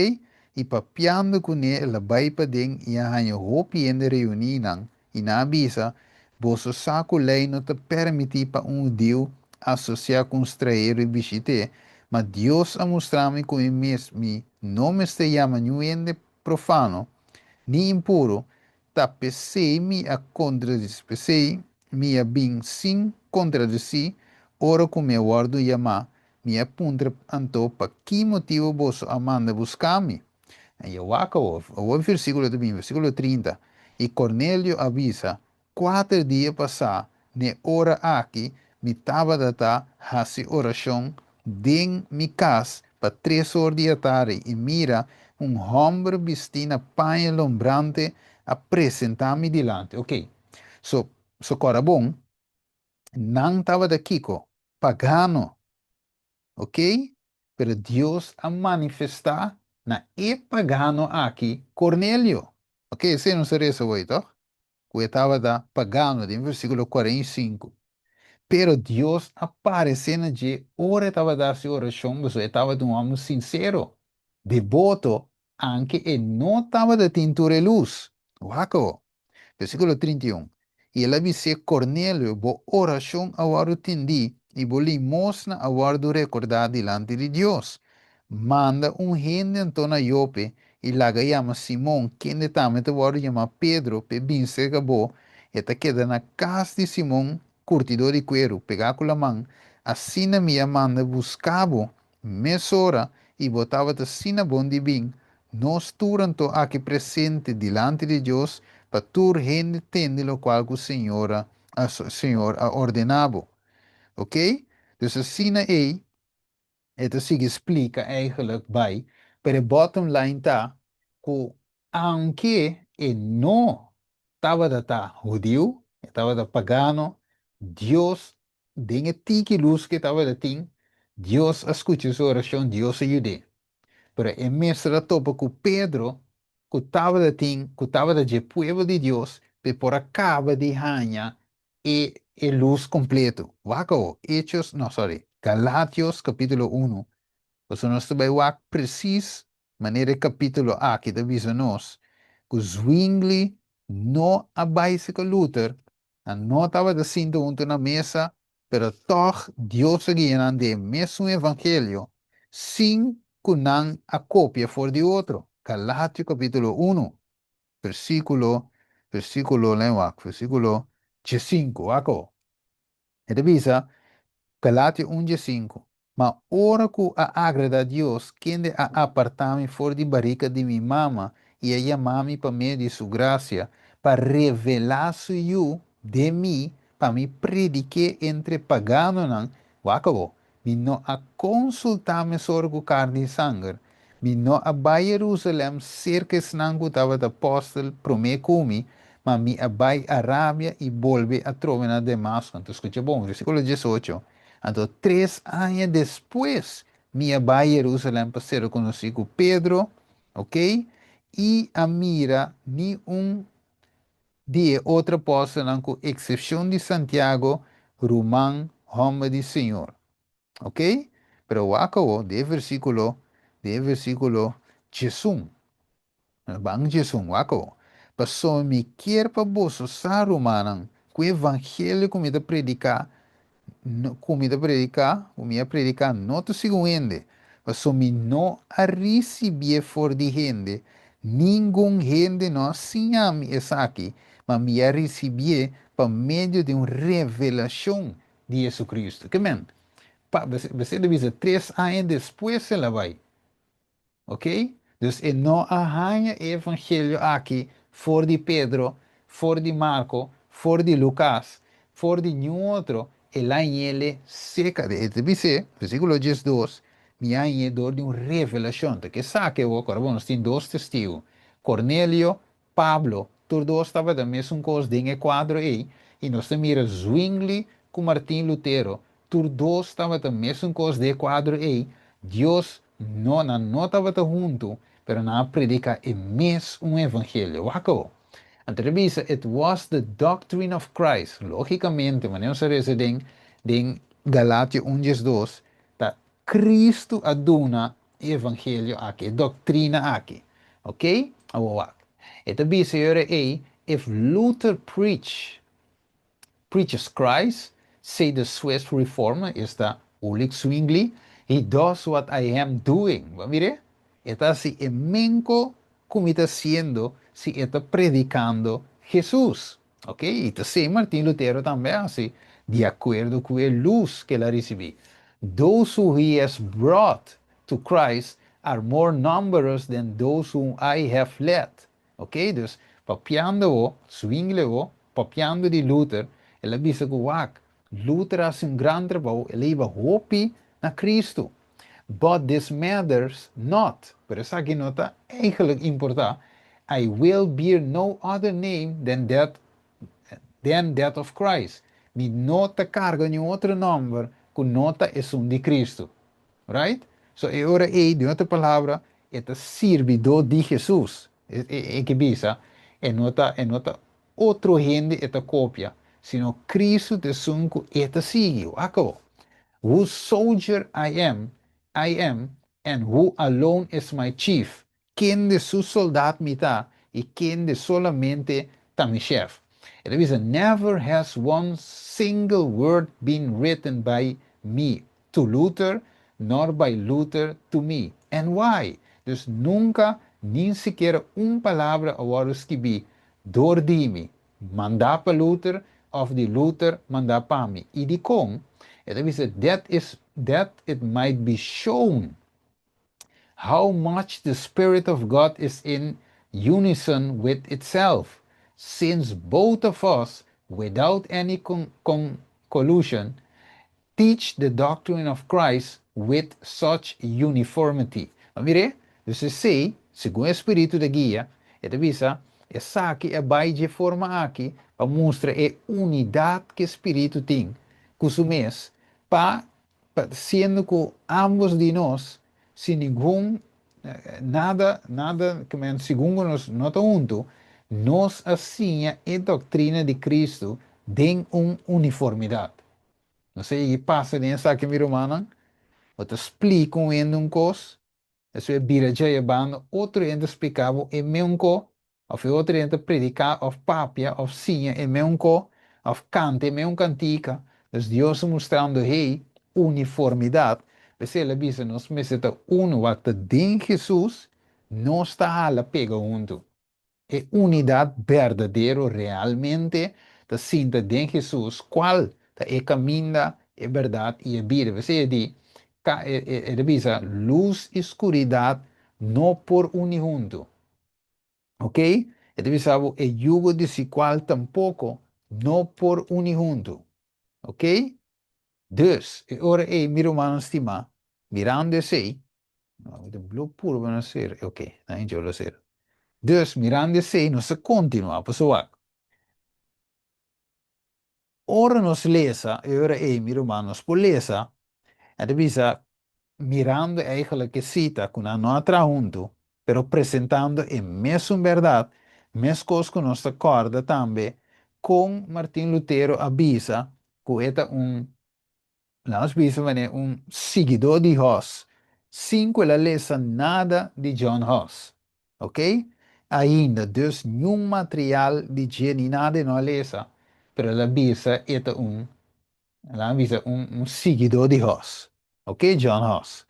I papiando kuné el a bai paden i a haña hopi hende reuní nan, i nan a bisa, Boso sa ku lei no ta permití pa un hudiu asosiá ku un strañero i bishit'é, ma Dios a mustra mi ku mi mes mi no mester yama niun hende profano ni impuru, ta p'esei mi a kontradisí, p'esei mi a bin sin kontradisí ora ku mi a wòrdu yamá. Mi a puntra anto, Pa ki motibu boso a manda buska mi? I a wak awor, awor e versíkulo ta bin, versíkulo 30, I Kornelio a bisa, Kuater dia pasá, n'e ora aki, mi tabata ta hasi orashon den mi kas pa tres or di atardi, i mira, un hòmber bistí na paña lombrante a presentá mi dilanti. Oké, so, so kòrda bon, nan tabata kiko? Pagano. Ok? Pero Dios a manifestá na e pagano aki, Cornelio. Ok, esei nos a resa hoy, toch? Ku e tabata pagano den versíkulo 45. Pero Dios a paresé na dje ora e tabata hasi orashon, pasobra e tabata un hòmber sinsero, deboto, anke e no tabata tin tur e lus. Wak awor. Versíkulo 31, I el a bis'é, Kornelio, bo orashon a wòrdu tendí i bo limosna a wòrdu rekordá dilanti di Dios. Manda un hende anto na Jope i laga yama Simon, kende tambe ta wòrdu yamá Pedro, p'e bin serka bo. E ta keda na kas di Simon, kurtidó di kueru, pegá ku laman. Asina mi a manda buska bo Mesora i bo tabata asina bon di bin, nos tur anto aki presente dilanti di Dios pa tur hende tende lokual ku Señor a Señor a ordená bo. Ok? Dus asina ei e ta sigui splika eigenlijk bai, pero e bottom line ta ku aunke e no tabata ta hudiu, e tabata pagano, Dios Den e tiki lus ku e tabata tin, Dios a skucha su orashon, Dios a yud'é. Pero e mester a topa ku Pedro, ku tabata tin, ku tabata dje pueblo di Dios, p'e por a kaba di haña e e lus kompleto. Wak awo, Hechos, no, sorry, Galatios kapítulo unu, pasobra nos ta bai wak presis manera e kapítulo aki ta bisa nos ku Zwingli no a bai seka Luther. Nan no tabata sinta huntu na mesa, pero tòg Dios a guia nan den e mesun evangelio sin ku nan a kopia for di otro. Galatio kapítulo unu, versíkulo, versíkulo, lei wak, versíkulo 15, wak awor. E ta bisa, Galatio un 15, Ma ora ku a agradá Dios, kende a apartá mi for di barika di mi mama i a yamá mi pa medio di su grasia, pa revelá su Yu den mi, pa mi predik'é entre paganonan, wak awor, mi no a konsultá mesora ku karni i sanger, mi no a bai Jerusalèm serka esnan ku tabata apòstel promé ku mi, ma mi a bai Arabia i bolbe atrobe na Damasko. Anto skucha bon, versíkulo 18. Anto tres aña despues mi a bai Jerusalem pa ser konosí ku Pedro, ok, i a mira ni un di e otro apòstelnan ku eksepshon di Santiago, ruman hòmber di Señor. Ok? Pero wak awo den e versíkulo, den e versíkulo 11. Ban 11, wak. Pasobra mi kier pa boso sa, rumannan, ku e evangelio ku mi ta prediká, ku mi ta prediká, ku mi a prediká, no ta segun hende. Pasobra mi no a risibié for di hende, ningun hende no a siña mi esaki, ma mi a risibié pa medio di un revelashon di Jesucristo. Ke men? Pa, bo ta bisa 3 aña despues el a bai. Ok? Dus e no a haña e evangelio aki for di Pedro, for di Marco, for di Lucas, for di ningun otro, el a hañ'é serka. E ta bisa, versíkulo 12, mi a hañ'é dor di un revelashon. Ku sabe, awor bon, nos tin dos testigu. Cornelio, Pablo, tur dos tabata den mesun kos den kuadro ei, i nos mira Zwingli ku Martin Lutero, tur dos tabata den mesun kos den kuadro ei, Dios no nan no tabata huntu, pero nan a prediká e mesun evangelio. Wak. Anto bisa, it was the doctrine of Christ. Lógikamente, ma nos a den Galatio 1:2, ta Cristo a duna e evangelio aki, doktrina aki. Ok? Awor. E ta bisa ei, if Luther preaches Christ, say the Swiss reformer, esta Ulrich Zwingli, he does what I am doing. Mira, e ta hasi e mesun ku mi ta hasiendo si e ta predikando Jesus. Ok? I ta asina Martin Lutero tambe asina, di akuerdo ku e lus ku el a risibí. Those who he has brought to Christ are more numerous than those whom I have led. Ok? Dus, papiando, Zwingli, papiando di Luther, el a bisa ku wak, Luther a hasi un gran trabou, el a hiba hopi na Cristo. But this matters not. Pero esaki no ta eigenlijk importá. I will bear no other name than that of Christ. Mi no ta karga ningun otro nòmber ku no ta esun di Cristo. Right? So, e ora ei, den otro palabra, e ta sirbidó di Jesus. E ke bisa, e no ta otro hende e ta kopia, sino Cristo ta esun ku e ta sigui. Wak. Whose soldier I am, and who alone is my chief. Kende su sòldá mi ta, i kende solamente ta mi shef. El a bisa, never has one single word been written by me to Luther, nor by Luther to me. And why? Dus nunka, ni sikiera un palabra a wòrdu skibí dor di mi, mandá pa Luther, òf di Luther mandá pa mi. I dikon, el a bisa, that it might be shown how much the Spirit of God is in unison with itself, since both of us, without any collusion, teach the doctrine of Christ with such uniformity. Mira, dus esei, segun e Spiritu ta guia, e ta bisa, esaki a bai di forma aki, pa mustra e unidat ku e Spiritu tin, ku su mes, pa siendo ku ambos di nos, sin ningun nada, nada, ku segun nos no ta huntu, nos a siña e doktrina di Cristo den un uniformidat. No sei, pasa den esaki, mi rumannan, bo ta splika un hende un kos, esei bira djei banda, otro hende splika e mesun kos, òf otro hende prediká, òf papia, òf siña e mesun kos, òf kanta e mesun kantika. Dus Dios mustrando, hey, uniformidat. P'esei el a bisa, nos mester ta unu, wak den Jesus, nos ta hala pega huntu. E unidat berdadero realmente ta sinta den Jesus, kual ta e kaminda, e bèrdat i e bida. Bo di, e bisa, lus i skuridat no por uni huntu. Ok? E bisa, e yugo desigual tampoko no por uni huntu. Ok? Dus, e ora ei, mi ruman stimá, mirando esei, no, e blu puro pa ser, ok, no, yo lo ser. Dus, mirando esei, nos ta kontinuá, pasobra. Ora nos lesa, e ora ei, mi ruman, nos por lesa, e ta bisa, mirando eigenlijk e sita, ku nan no a traha huntu, pero presentando e mesun bèrdat, meskos ku nos ta kòrda tambe, kon Martin Lutero a bisa, ku e ta un, nos bisa manera un siguidó di Hus, sin ku el a lesa nada di John Hus. Ok? ainda, dus niun material di dje ni nada e no a lesa, pero el a bisa e ta un, el a bisa un, un siguidó di Hus. Ok, John Hus.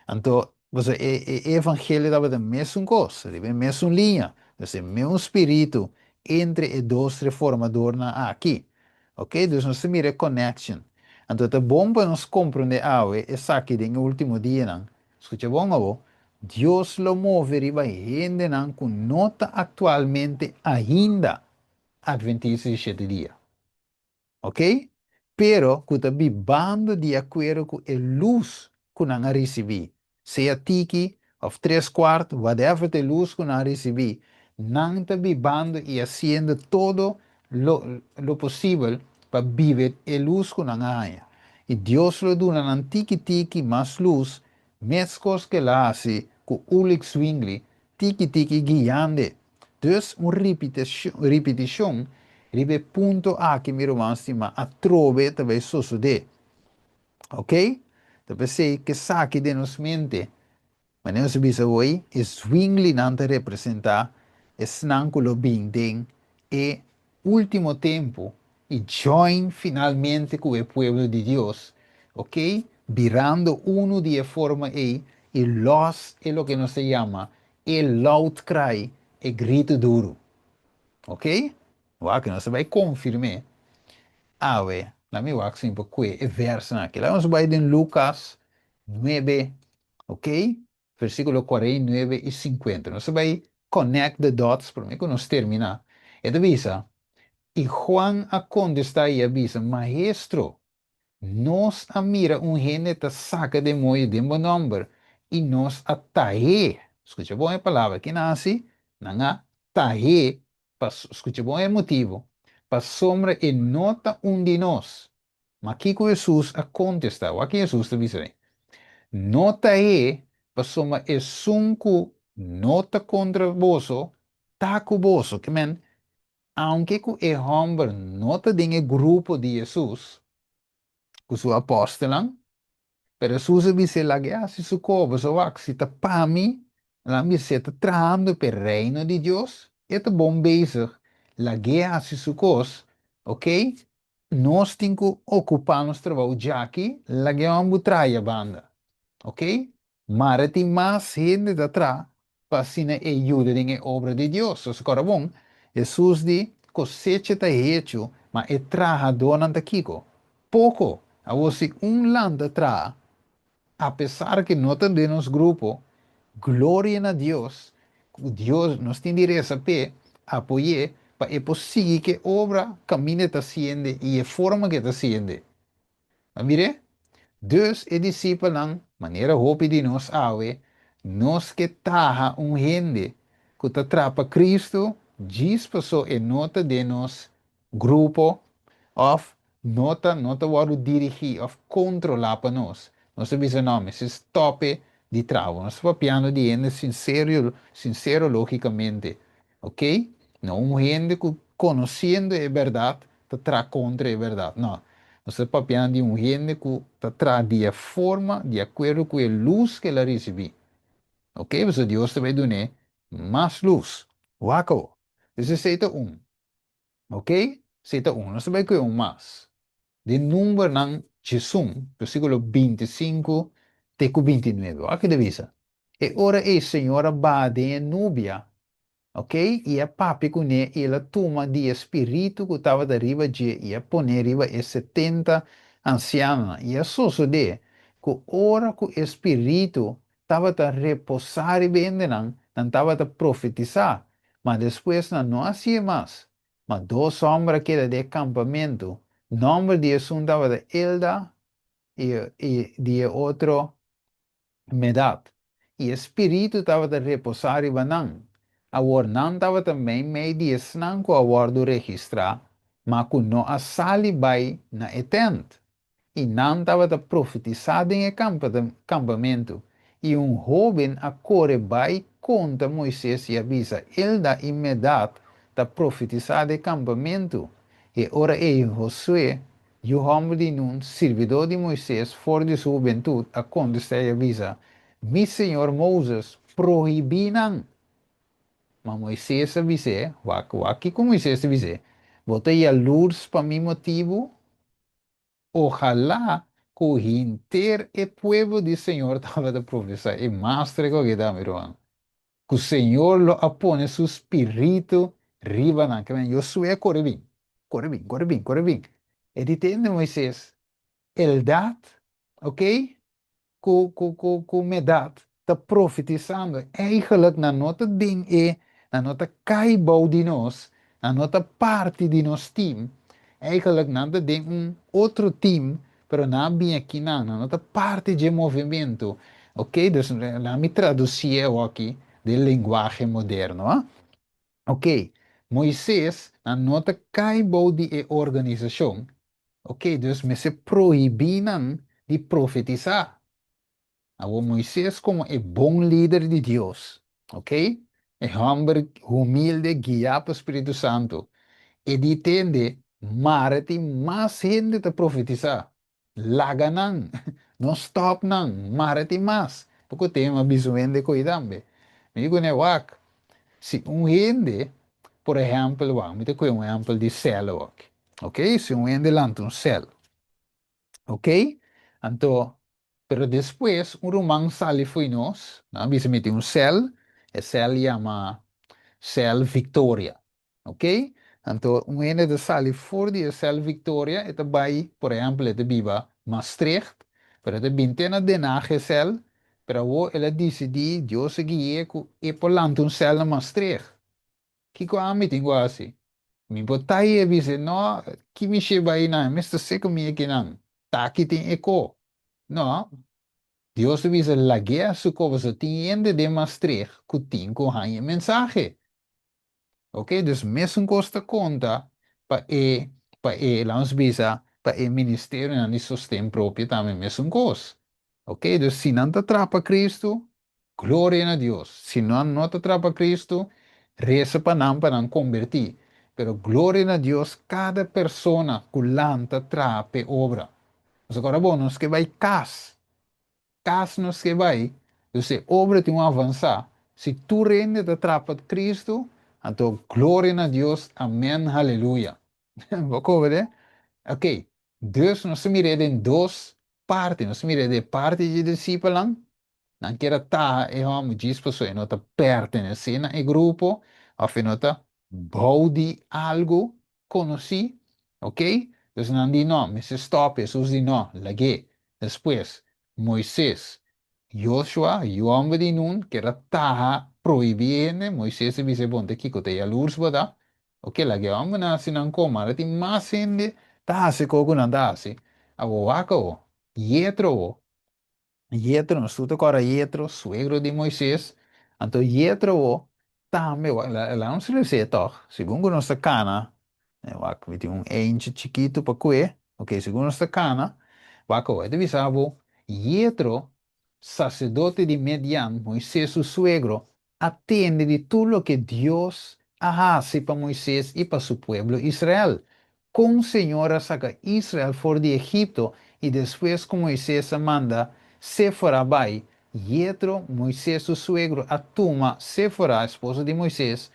Anto, pasobra e, e evangelio tabata mesun kos, riba e mesun liña, dus e meun spiritu entre e dos reformadornan aki. Ok, dus nos ta mira e connection. Anto ta bon pa nos comprende awe esaki den e ultimo dianan. Scucha bon awo, Dios lo move riba hendenan cu no ta actualmente ainda Adventista di shete dia. Ok? Pero cu ta bibando di acuerdo cu e luz cu nan a ricibi. Sea tiki of tres cuart, whatever ta e luz cu nan a ricibi, nan ta bibando y haciendo todo lo lo posibel pa biba e luz cu nan a haña. Y Dios lo duna nan tiki tiki mas luz, mescos cu el a haci cu Ulrich Zwingli, tiki tiki guiand'e. Dus un ripiticion riba e punto aki, mi ruman stima, atrobe ta bay sosode. Ok? Ta p'esei k'esaki den nos mente. Manera nos a bisa hoy, e Zwinglinan ta representa esnan ku lo bin den e ultimo tempu i join finalmente ku e pueblo di Dios, ok, birando unu di e forma ei i los e loke nos ta yama e loud cry, e gritu duru. Ok? Wak, nos ta bai konfirm'é awe. Laat mi wak sin pa kue e vèrsnan aki. Laat nos bai den Lukas 9, ok? Versíkulo 49 i 50. Nos ta bai connect the dots promé ku nos terminá. E ta bisa, I Juan a kontestá i a bisa, Maestro, nos a mira un hende ta saka demoño den bo nòmber, i nos a tah'é. Skucha bon e palabra. Ki nan a hasi? Nan a tah'é. Skucha bon e motibu. Pasobra e no ta un di nos. Ma kiko Hesus a kontestá? Wak ki Hesus ta bisa ei, No ta e, pasobra esun ku no ta kontra boso, ta ku boso. Ke men, aunke ku e hòmber no ta den e grupo di Hesus ku su apòstelnan, Pero Hesus a bis'é, Lag'é hasi su koba, pasobra wak, si ta pa mi, nan bis'é ta trahando p'e Reino di Dios, e ta bon bezig, lag'é hasi su kos, oké? Nos tin ku okupá nos trabou djaki, lag'é hòmber traha ya banda, oké? Mara tin mas hende ta traha pa asina e yuda den e obra di Dios. Nos kòrda bon, Hesus di, Kosecha ta hechu, ma e trahadónan ta kiko? Poko! Awor si un lanta traha, apesar ku no ta den nos grupo, gloria na Dios, ku Dios, nos tin di resa p'e, apoy'é, pa e por sigui ku e obra kaminda e ta hasiende i e forma ku e ta hasiende. A mir'é? Dus e disipelnan, manera hopi di nos awe, nos ke taha un hende ku ta trapa Kristu djis paso e no ta den nos grupo òf no ta no ta wòrdu dirigí òf kontrolá pa nos. Nos ta bisa, No, mester stòp'e di traha. Nos ta papiando di hende sinserio, sinsero lógikamente. Ok? No un hende ku konosiendo e bèrdat ta traha kontra e bèrdat. No. Nos ta papiando di un hende ku ta traha di e forma, di akuerdo ku e lus ku el a risibí. Ok? Pasobra Dios ta bai dun'é mas lus. Wak awor. Dus esei ta un. Ok? Esei ta un. Nos ta bai ku e un mas. Den Numbernan 11, versíkulo 25 te ku 29. Wak ki ta bisa. E ora ei Señor a baha den e nubia, ok, i a papia kuné i el a tuma di e spiritu ku tabata riba dje i a pon'é riba e 70 ansianonan. I a sosodé ku ora ku e spiritu tabata reposá riba e hendenan, nan tabata profetisá, ma despues nan no a hasié mas. Ma dos hòmber a keda den e kampamentu, nòmber di esun tabata Elda i di e otro Medad, i e Spiritu tabata reposá riba nan. Awor nan tabata meimei di esnan ku a wòrdu registrá, ma ku no a sali bai na e tènt. I nan tabata profetisá den e kampamentu. I un hóben a kore bai konta Moises i a bisa, Elda i Medad ta profetisá den e kampamentu. E ora ei Hosué Yu hòmber di Nun, sirbidó di Moises for di su hubentut, a kontestá i a bisa, Mi señor Moses, prohibí nan! Ma Moises a bis'é, Wak, wak kiko Moises a bis'é, Bo ta yalurs pa mi motibu? Ohalá ku henter e pueblo di Señor tabata profesá. E mastre ku aki ta, mi ruman. Ku Señor lo a pone su spiritu riba nan. Ke men Josué a kore bin, kore bin, kore bin, kore bin. E di tende Moises, Eldad, ok, ku ku ku ku Medad ta profetisando. Eigenlijk nan no ta den e, nan no ta kai bou di nos, nan no ta parti di nos team. Eigenlijk nan ta den un otro team, pero nan a bin akinan, nan no ta parti dje movementu. Ok, dus laat mi traduci e awaki den lenguahe moderno, ah. Ok, Moises, nan no ta kai bou di e organisashon. Ok, dus mester prohibí nan di profetisá. Awor Moises komo e bon lider di Dios, ok, e hòmber humilde guiá pa Spiritu Santu, e di tende mare tin mas hende ta profetisá. Laga nan! No stòp nan! Mare tin mas! Poko tem a bisa un hende koe tambe. Mi di kuné, Wak, si un hende, por ehèmpel, wak, mi ta kohe un ehèmpel di sèl awor. Ok, si un hende lanta un sèl, ok, anto, pero despues un ruman sali fo'i nos, nan a bisa mi tin un sèl, e sèl yama sèl Victoria, ok, anto un hende ta sali for di e sèl Victoria, e ta bai, por ehèmpel, e ta biba Maastricht, pero e ta bin te na Den Haag e sèl, pero awor el a disidí, Dios a gui'é ku e por lanta un sèl na Maastricht. Kiko ami tin ku hasi? Mi por ta i e bisa, No, ki mi sheba einan? E mester se ku mi akinan. Ta aki tin e ko. No, Dios a bisa, Lag'é a su ko, pasobra tin hende den Maastricht ku tin ku haña e mensahe. Oke, dus mesun kos ta konta pa e, pa e, laat nos bisa, pa e ministerionan di sosten propio tambe mesun kos. Oke, dus si nan ta trapa Kristu, Gloria na Dios. Si nan no ta trapa Cristo, reza pa nan pa nan conberti. Pero gloria na Dios cada persona cu lanta traha p'e obra. Nos a corda bon, nos ke bay cas. Cas nos ke bay. Dus e obra tin un avansa. Si tur hende ta trapa Cristo, anto gloria na Dios, amen, haleluya. Bo kobe? Ok, dus nos ta mir'é den dos parti. Nos ta mir'é den parti dje disipelnan, nan kier a taha e hòmber djis pasobra e no ta pertenesé na e grupo òf e no ta bou di algu konosí, ok. Dus nan di nò, mester stòp. Hesus di nò, lag'é. Despues, Moises, Joshua, yu hòmber di Nun, kier a taha prohibí hende. Moises a bisa e bon, ta kiko ta yalurs bo ta? Ok, laga e hòmbernan hasi nan kos, mara tin mas hende ta hasi kos ku nan ta hasi. Awor wak awor, Yetro awor, Yetro, nos tur ta kòrda Yetro, suegro di Moises, anto Yetro awor tambe, wak, laga nos rese tòg, segun ku nos ta kana, wak, mi tin un eentje chikitu pa kue, ok, segun nos ta kana, wak awor, e ta bisa bo, Yetro, saserdote di Median, Moises su suegro, a tende di tur loke Dios a hasi pa Moises i pa su pueblo Israel, kon Señor a saka Israel for di Egipto i despues ku Moises a manda Séfora bai, Yetro, Moises su suegro, a tuma Séfora, esposa di Moises,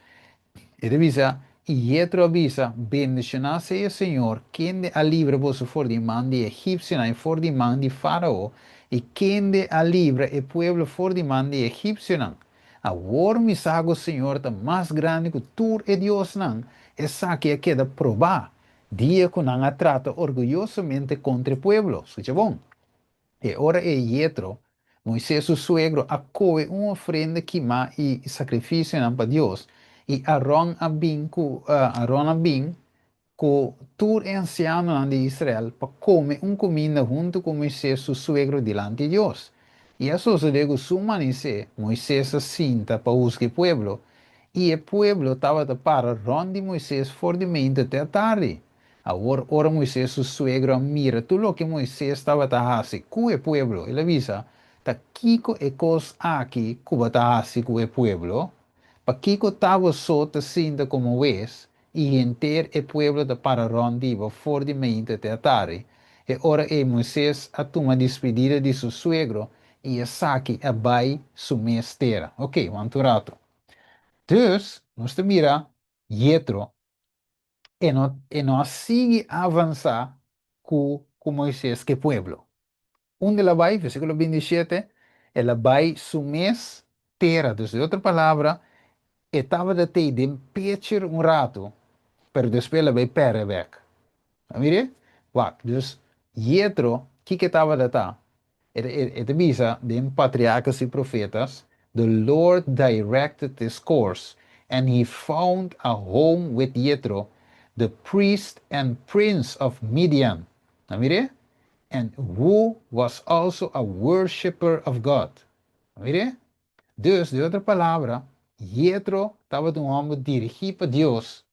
E ta bisa, I Yetro a bisa, Bendishoná sea Señor, kende a libra boso for di man di e egipsionan i for di man di Fárao, i kende a libra e pueblo for di man di e egipsionan. Awor mi sa ku Señor ta mas grandi ku tur e diosnan, esaki a keda probá dia ku nan a trata orguyosamente kontra e pueblo. Skucha bon. E ora ei Yetro, Moises su suegro, a kohe un ofrenda kimá i sakrifisionan pa Dios, i Aron a bin ku Aron a bin ku tur e ansianonan di Israel pa kome un kuminda huntu ku Moises su suegro dilanti Dios. I a sosodé ku su manisé Moises a sinta pa husga e pueblo, i e pueblo tabata para rònt di Moises for di meinta te atardi. Awor, ora Moises su suegro a mira tur loke Moises tabata hasi ku e pueblo, el a bisa, Ta kiko e kos aki ku bo ta hasi ku e pueblo? Pakiko ta bo so ta sinta komo wes i henter e pueblo ta para rònt di bo for di meinta te atardi? E ora ei Moises a tuma dispidida di su suegro i esaki a bai su mes tera. Oke, wanta un ratu. Dus, nos ta mira Yetro, e no a sigui avansá ku Moises ku pueblo. Unda el a bai, versíkulo 27, el a bai su mes tera. Dus, den otro palabra, e tabata den picture un ratu, pero despues el a bai pèrdè bèk. Mira? Wak, dus Yetro, kiko e tabata ta? E ta bisa, den Patriarcas y Profetas, "The Lord directed his course, and he found a home with Jethro, the priest and prince of Midian." Mira? "And who was also a worshipper of God." Mira? Dus, den otro palabra, Jethro tabata un hòmber dirigí pa Dios.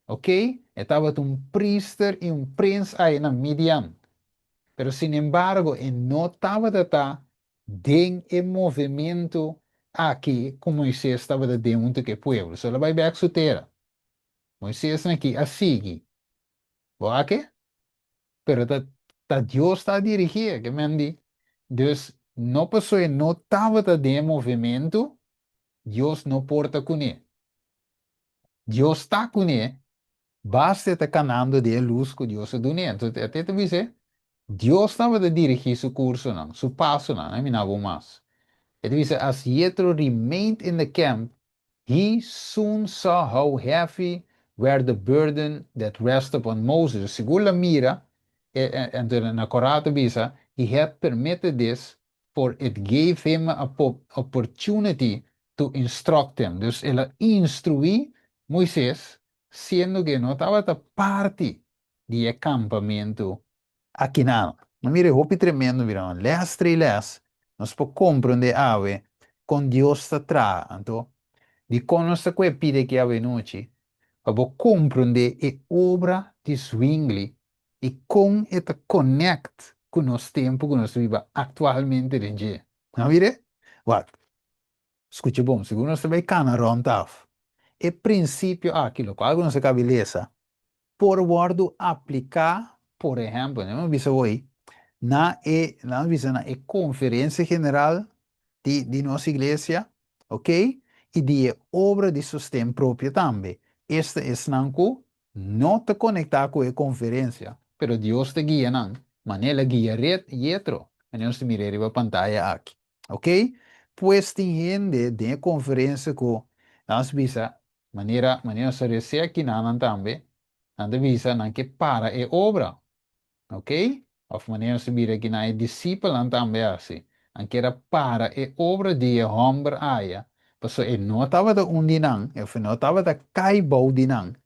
Ok? E tabata un priester i un prens ei na Midian. Pero, sin embargo, e no tabata den e movementu aki ku Moises tabata den huntu ku e pueblo. So, el a bai bèk su tera. Moises aki a sigui. Ok? Pero ta Dios ta dirigí, ke men di. Dus, no paso e no tabata den movementu, Dios no por ta kuné. Dios ta kuné, basta ta kanando den lus ku Dios a dun'é. Anto, te ta bisa, Dios tabata dirigí su kursonan, su pasonan, no mi mas. E ta bisa, "As Jethro remained in the camp, he soon saw how heavy were the burden that rest upon Moses." Segun el a mira, anto na korant ta bisa, "He had permitted this, for it gave him a opportunity to instruct him." Dus el a instruí Moises, siendo ku no tabata parti di e kampamentu aki no. Mira, hopi tremendo, mira, les tres les, nos por komprondé awe kon Dios ta traha. Anto, di kon nos ta pidi ku awe nochi, pa komprondé e obra di Zwingli i kon e ta connect ku nos tempu ku nos ta biba aktualmente den dje. No mira? Wak. Skucha bon, segun nos ta bai kana rònt af. E prinsipio aki, lokual nos a kaba di lesa, por wòrdu apliká, por ehèmpel, nos bisa hoy, na bisa na e konferensia general di nos iglesia, ok? I di obra di sosten propio tambe. Esta esnan ku no ta konektá ku e konferensia, pero Dios ta guia nan, manera el a guia Yetro, manera nos mira riba pantaya aki, ok? Pues tin hende den konferensia ku nos bisa, manera nos a aki nan tambe, nan bisa nan ke para e obra, ok? Òf manera nos mira aki na e disipelnan tambe asina, nan ke para e obra di e hòmber aya, paso e no tabata un di nan, e no tabata kai bou di nan.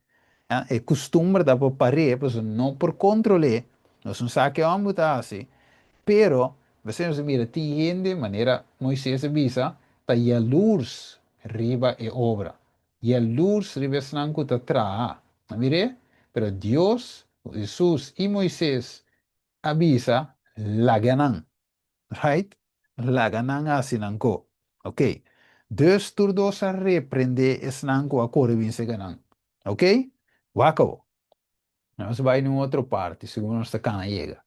E kustumber ta pa par'é, paso no por kontrol'é, nos no sa ku e hòmber ta asina. Pero, bo mira, tin hende, manera Moises a bisa, ta yalurs riba e obra. Yalurs riba esnan ku ta traha. Mira? Pero Dios, Jesus i Moises a bisa, laga nan. Right? Laga nan hasi nan kos. Ok. Dus tur dos a reprendé esnan ku a kore bin serka nan. Ok? Wak. Nos ta bai na otro parti, segun nos ta kana yega.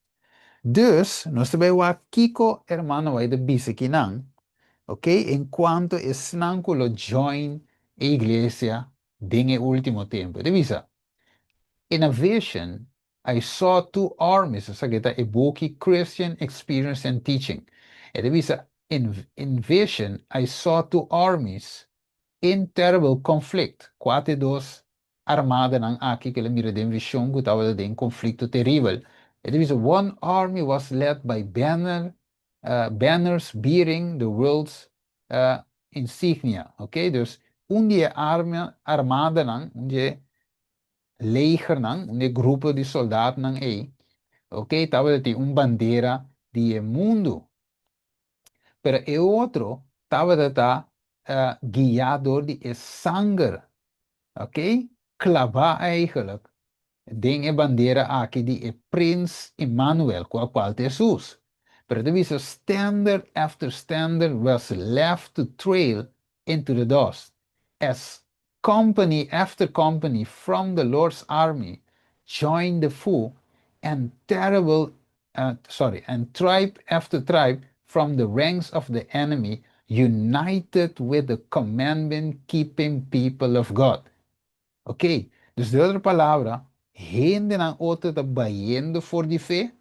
Dus, nos ta bai wak kiko hermana White a bisa akinan, ok? En kuanto esnan ku lo join e iglesia den e último tempu. E ta bisa, "In a vision, I saw two armies," esaki ta e buki Christian Experience and Teaching. E ta bisa, "In vision, I saw two armies in terrible conflict." Kua ta e dos armadanan aki ku el a mira den vishon ku tabata den konflikto teribel? E ta bisa, "One army was led by banners bearing the world's insignia." Ok? Dus un di e armadanan, un di e legernan, un di e grupo di sòldánan ei, ok, tabatin un bandera di mundu. Pero e otro tabata guiá dor di sanger, ok? Klabá eigenlijk den e bandera aki di e Prins Emmanuel, kual ta Jesus. Pero e ta bisa, "Standard after standard was left to trail into the dust, as company after company from the Lord's army joined the foe, and terrible, sorry, and tribe after tribe from the ranks of the enemy United with the commandment keeping people of God. Ok, dus den otro palabra, hendenan otro ta bayendo for di fe,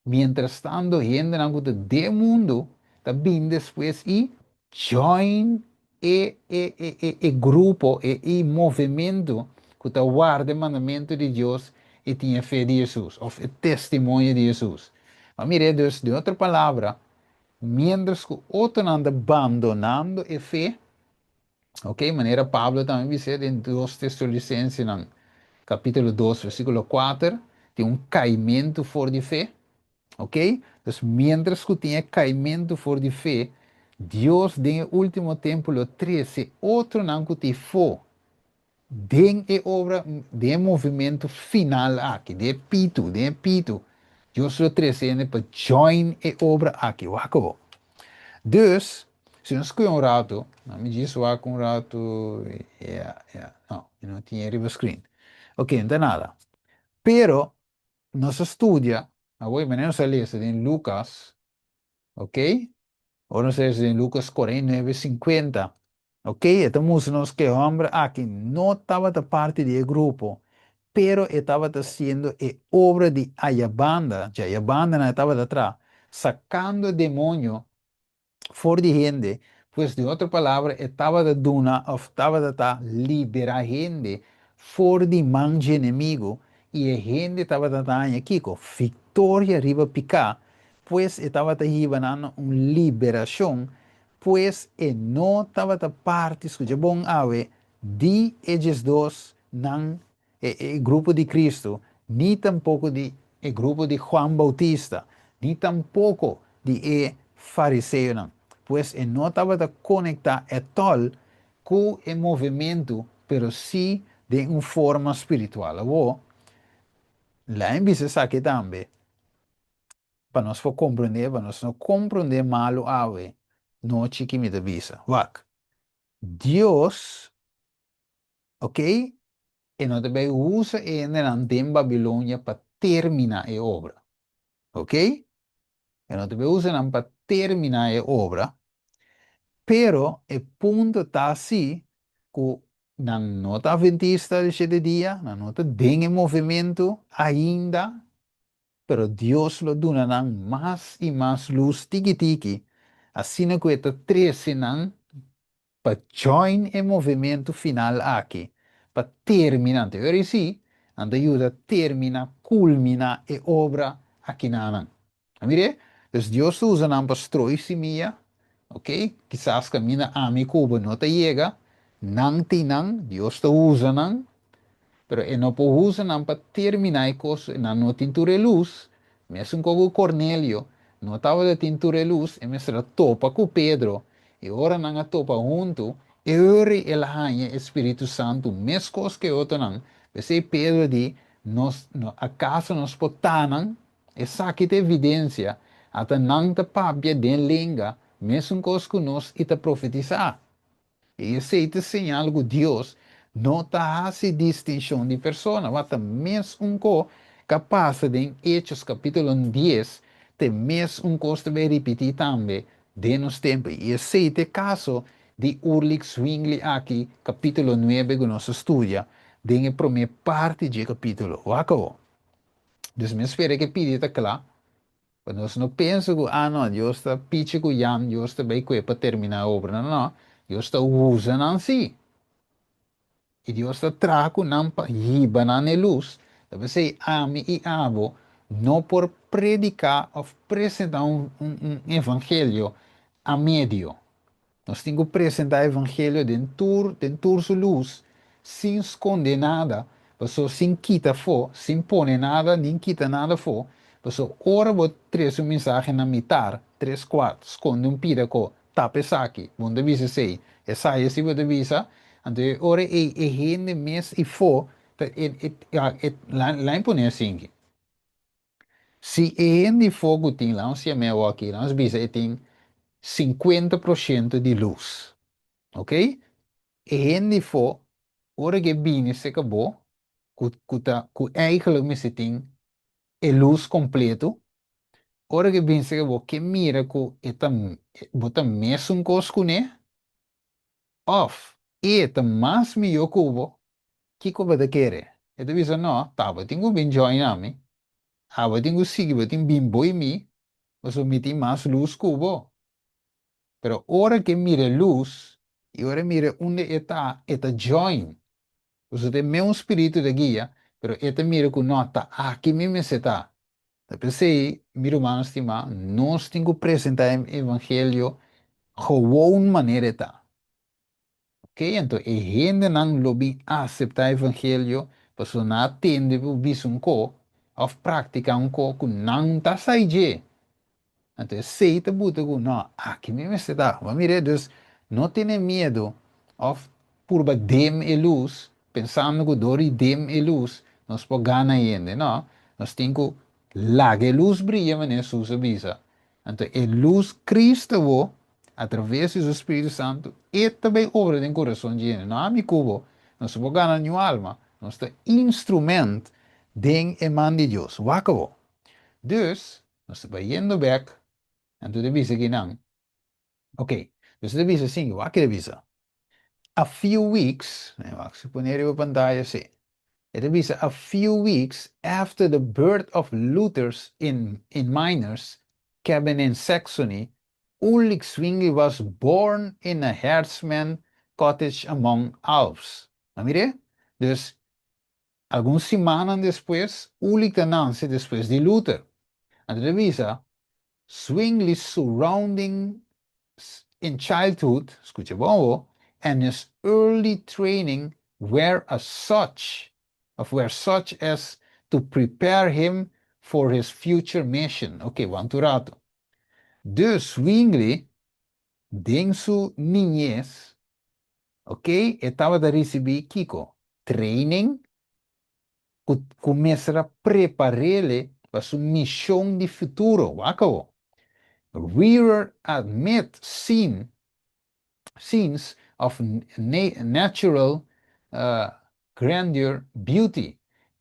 mientrastanto hendenan ku ta den mundu ta bin despues i join e e e e e grupo, e e movementu ku ta warda e mandamentu di Dios i tin e fe di Hesus, òf e testimonio di Hesus. Ma mira, dus den otro palabra, miéntras ku otronan ta bandonando e fe, Ok, manera Pablo tambe bis'é den 2 Tesalonicensenan capítulo 2 versículo 4, tin un caimentu for di fe. Ok, dus mientras cu tin e caimentu for di fe, Dios den e último tempo lo trece otronan cu tin fo den e obra, den e movimento final aki, den e pitu, den e pitu. Dios lo trece hende pa join e obra aki. Wak bo. Dus, si nos skucha un ratu, na mi djis wak un ratu, ya, ya, no, mi no tin e riba screen. Ok, no ta nada. Pero, nos a studia, awor manera nos a lesa den Lucas, ok, ora nos a lesa den Lucas 49:50, ok, e ta mustra nos ku e hòmber aki no tabata parti di e grupo, pero e tabata hasiendo e obra di ayabanda, dje ayabandanan e tabata traha, sakando demonio for di hende, pues den otro palabra e tabata duna òf tabata ta liberá hende for di man dje enemigu, i e hende tabata ta haña kiko? Viktoria riba piká, pues e tabata hiba nan na un liberashon, pues e no tabata parti, skucha bon awe, di e 12 nan, e e grupo di Cristo, ni tampoco di e grupo di Juan Bautista, ni tampoco di e fariseonan. Pues e no tabata conecta etol cu e movimento, pero si den un forma spiritual. Awor, laen bisa esaki tambe, pa nos por comprende, pa nos no comprende malo awe nochi ki mi ta bisa. Wak, Dios, ok, e no ta bay usa e hendenan den Babilonia pa termina e obra. Ok? E no ta bay usa nan pa termina e obra, pero e punto ta si cu nan no ta adventista di shete dia, nan no ta den e movimento ainda, Pero Dios lo duna nan mas i mas lus tiki tiki, asina ku e ta trese nan pa join e movementu final aki, pa terminá. Anto ora sí, nan ta yuda terminá, kulminá e obra akinanan. A mir'é? Dus Dios ta usa nan pa stroi simia, ok? Kisas kaminda ami ku bo no ta yega, nan tin nan, Dios ta usa nan. Pero e no por usa nan pa terminá e kos, nan no tin tur e lus. Mesun ku ku Cornelio no tabata tin tur e lus, e mester a topa ku Pedro, i ora nan a topa huntu, e ora el a haña e Spiritu Santu meskos ku e otronan. P'esei Pedro di, Nos, no, akaso nos por ta nan? Esaki ta evidensia, ata nan ta papia den lenga mesun kos ku nos i ta profetisá. I esei ta señal ku Dios no ta hasi distinshon di persona. Wak ta mes un ko ka pasa den Hechos kapítulo 10, ta e mes un kos ta bai ripití tambe den nos tempu. I esei ta e kaso di Ulrich Zwingli aki, kapítulo 9 ku nos a studia den e promé parti dje kapítulo. Wak awor. Dus mi a spera ku e pidi ta kla. Pa nos no pensa ku, ah no, Dios ta pichi ku Jan, Dios ta bai kue pa terminá e obra. No, no, Dios ta usa nan sí. I Dios ta traha ku nan pa hiba nan na e lus. Ta p'esei ami i abo no por prediká òf presentá un un evangelio a medio. Nos tin ku presentá evangelio den tur den tur su lus, sin skonde nada, paso sin kita afó, sin pone nada nin kita nada afó, paso ora bo trese un mensahe na mitar, tres kuart, skonde un pida ko, tapa esaki, bo no ta bisa esei, esai asi bo ta bisa, anto e ora ei e hende mes ifó ta e e e lain pone asinki. Si e hende ifó ku tin, lanos yam'é awor aki, lanos bisa e tin 50% di lus, ok? E hende ifó, ora ku e bini serka bo, ku ku ta ku eigenlijk mester tin e lus kompleto, Ora ku e bin serka bo, ke mira ku e ta bo ta mesun kos kuné òf e ta mas mihó ku bo, kiko bo ta kere? E ta bisa, No, ta bo tin ku bin join ami, abo tin ku sigui, bo tin bin bo i mi, pasobra mi tin mas lus ku bo. Pero ora ku e mira e lus i ora e mira unda e ta, e ta join. Pasobra ta e mesun spiritu ta guia, pero e ta mira ku no, ta aki mi mester ta. Ta p'esei, mi rumannan stimá, nos tin ku presentá e evangelio gewoon manera e ta. Oke, anto e hendenan lo bin aseptá e evangelio pasobra nan a tende bo bisa un ko òf praktiká un ko ku nan ta sai dje. Anto esei ta buta ku no, aki mi mester ta. Bo a mira? Dus no tene miedu òf purba dem e lus pensando ku dor di dem e lus nos por gana hende. No, nos tin ku laga e lus bria manera Hesus a bisa. Anto e lus Cristo bo atraves di su Spiritu Santu e ta bai obra den kurason di hende. No ami ku bo, nos no por gana niun alma. Nos ta instrument den e man di Dios. Wak bo. Dus, nos ta bayendo bek, anto ta bisa kinan. Ok, dus ta bisa asin, wak ki ta bisa. A few weeks, wak si pone riba pantaya si. E ta bisa a few weeks after the birth of Luther's in in miners cabin in Saxony, Ulrich Zwingli was born in a herdsman cottage among Alps. A mir'é? Dus Algun simannan despues, Ulrich ta nanse despues di Luther. Anto ta bisa, Zwingli's surroundings in childhood, scucha bon ho, and his early training were as such, of were such as to prepare him for his future mission. Ok, wanta un rato. Dus Zwingli, den su niñez, Ok, e tabata ricibi kico? Training cu cu mester a preparele pa su mision di futuro. Wak awo. Rearer admit scene scenes of natural grandeur, beauty,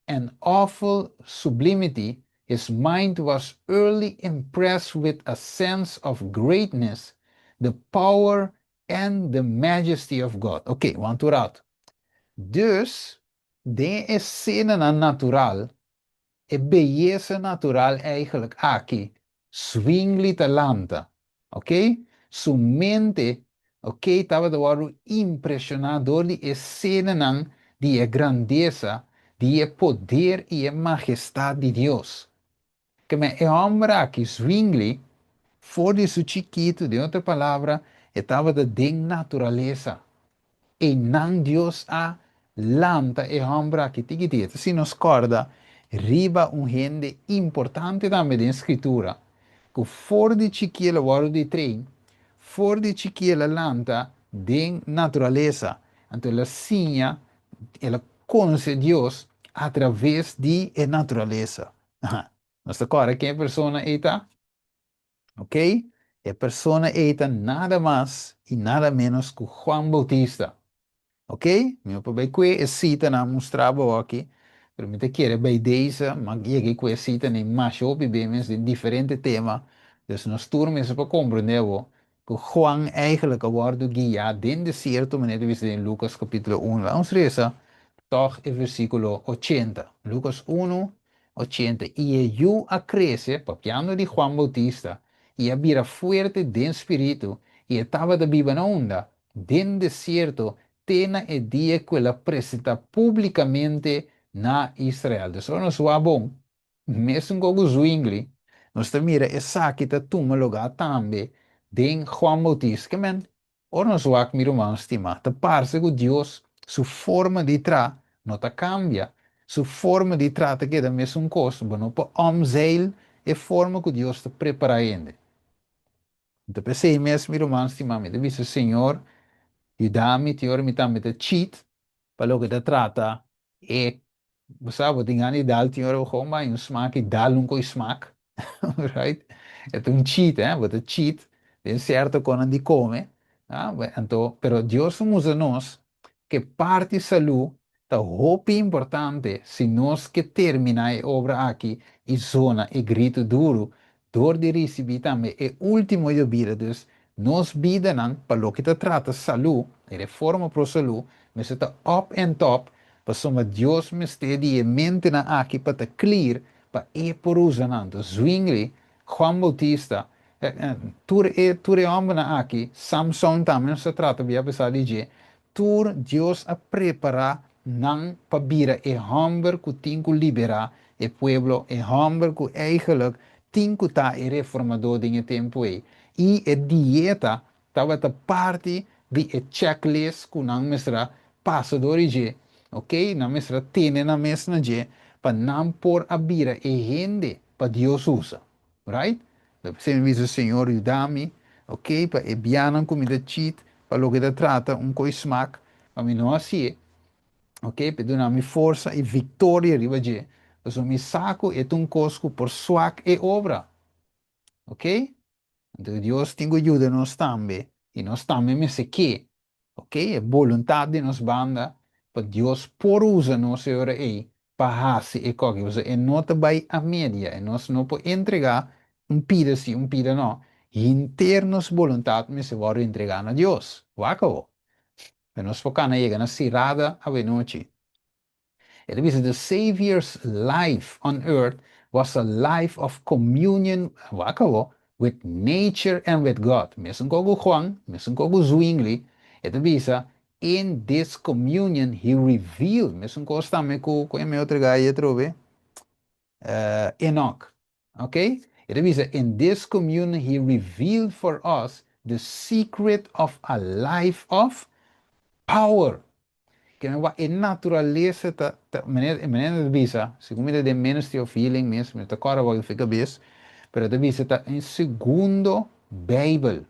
and awful sublimity, his mind was early impressed with a sense of greatness, the power and the majesty of God. Ok, want tur rato. Dus, den e escenanan natural, e beyesa natural eigenlijk aki, Zwingli ta lanta. Ok? Su mente, ok, tabata wordo impresiona door di e escenanan di e grandesa, di e poder y e majestad di Dios. Keme e hòmber aki, Zwingli, for di su chikitu, den otro palabra, e tabata den naturalesa. Einan Dios a lanta e hòmber aki tiki tiki. Ta si nos kòrda riba un hende importante tambe den Skritura, ku for di chiki el a wòrdu di train, for di chiki el a lanta den naturalesa, anto el a siña, el a konosé Dios atraves di e naturalesa. Aha. Nos ta kòrda ken e persona ei ta? Ok? E persona ei ta nada mas i nada ménos ku Juan Boutista. Ok? Mi no por bai kue e sitanan mustra bo aki, pero mi ta kere bai deze, m'a yega ku e sitanan masha hopi be mes den diferente tema. Dus nos tur mester por komprendé bo ku Juan eigenlijk a wòrdu guiá den desierto, manera ta bisa den Lukas kapítulo unu. Laga nos resa tòg e versíkulo ochenta. Lukas unu, ochenta, I e yu a krese, papiando di Juan Boutista, i a bira fuerte den spiritu, i e tabata biba na unda? Den desierto, te na e dia ku el a presentá públikamente na Israel. Dus ora nos wak bon, Mesun ku Zwingli, nos ta mira esaki ta tuma lugá tambe den Juan Bautista. Ke men, ora nos wak, mi ruman stimá, ta parse ku Dios su forma di tra no ta kambia. Su forma di tra ta keda mesun kos. Bo no por omzeil e forma ku Dios ta prepará hende. Ta p'esei mes, mi ruman stimá, mi ta bisa, Señor, yuda mi, tin ora mi tambe ta cheat pa loke ta trata e Bo sa, bo tin gana di dal tin ora bo gewoon bai un smak i dal un koi smak, right? E ta un cheat, eh? Bo ta cheat den sierto konan di kome, ah, anto, pero Dios ta mustra nos ke parti salú ta hopi importante si nos ke terminá e obra aki i zona e gritu duru. Dor di risibí tambe e último yobida, dus nos bidanan pa loke ta trata salú, e reforma pro salú, mester ta up and top, pasobra Dios mester di e mentenan aki pa ta clear pa E por usa nan. Dus Zwingli, Juan Bautista, tur e tur e hòmbernan aki, Samson tambe nos ta trata bia apesar di dje, tur Dios a prepará nan pa bira e hòmber ku tin ku liberá e pueblo, e hòmber ku eigenlijk tin ku ta e reformadó den e tempu ei. I e dieta tabata parti di e checklist ku nan mester a pasa dor di dje, ok, nan mester a tene nan mes na dje pa nan por a bira e hende pa Dios usa. Right? P'esei mi bisa, Señor, yuda mi, ok, pa e bianan ku mi ta cheat pa loke ta trata un koi smak, pa mi no hasié, ok, p'e duna mi forsa i viktoria riba dje, pasobra mi sa ku e ta un kos ku por swak e obra. Ok? Anto Dios tin ku yuda nos tambe, i nos tambe mester ke. Ok, e boluntat di nos banda pa Dios por usa nos e ora ei pa hasi e koki, pasobra e no ta bai a media, e nos no por entregá un pida si, un pida no. Henter nos boluntat mester wòrdu entregá na Dios. Wak awor. Pa nos por kana yega na sirada awenochi. E ta bisa, The Savior's life on earth was a life of communion, wak awor, with nature and with God. Mesun kos ku Juan, mesun kos ku Zwingli, e ta bisa, In this communion he revealed, mesun kos tambe ku ku e me otro guy atrobe, Enoch. Ok? E ta bisa, In this communion he revealed for us the secret of a life of power. Ke men wak e naturalesa ta ta manera e manera ta bisa, segun mi ta den Ministry of Healing mes, mi no ta kòrda wak di kabes, pero e ta bisa ta un segundo Bijbel.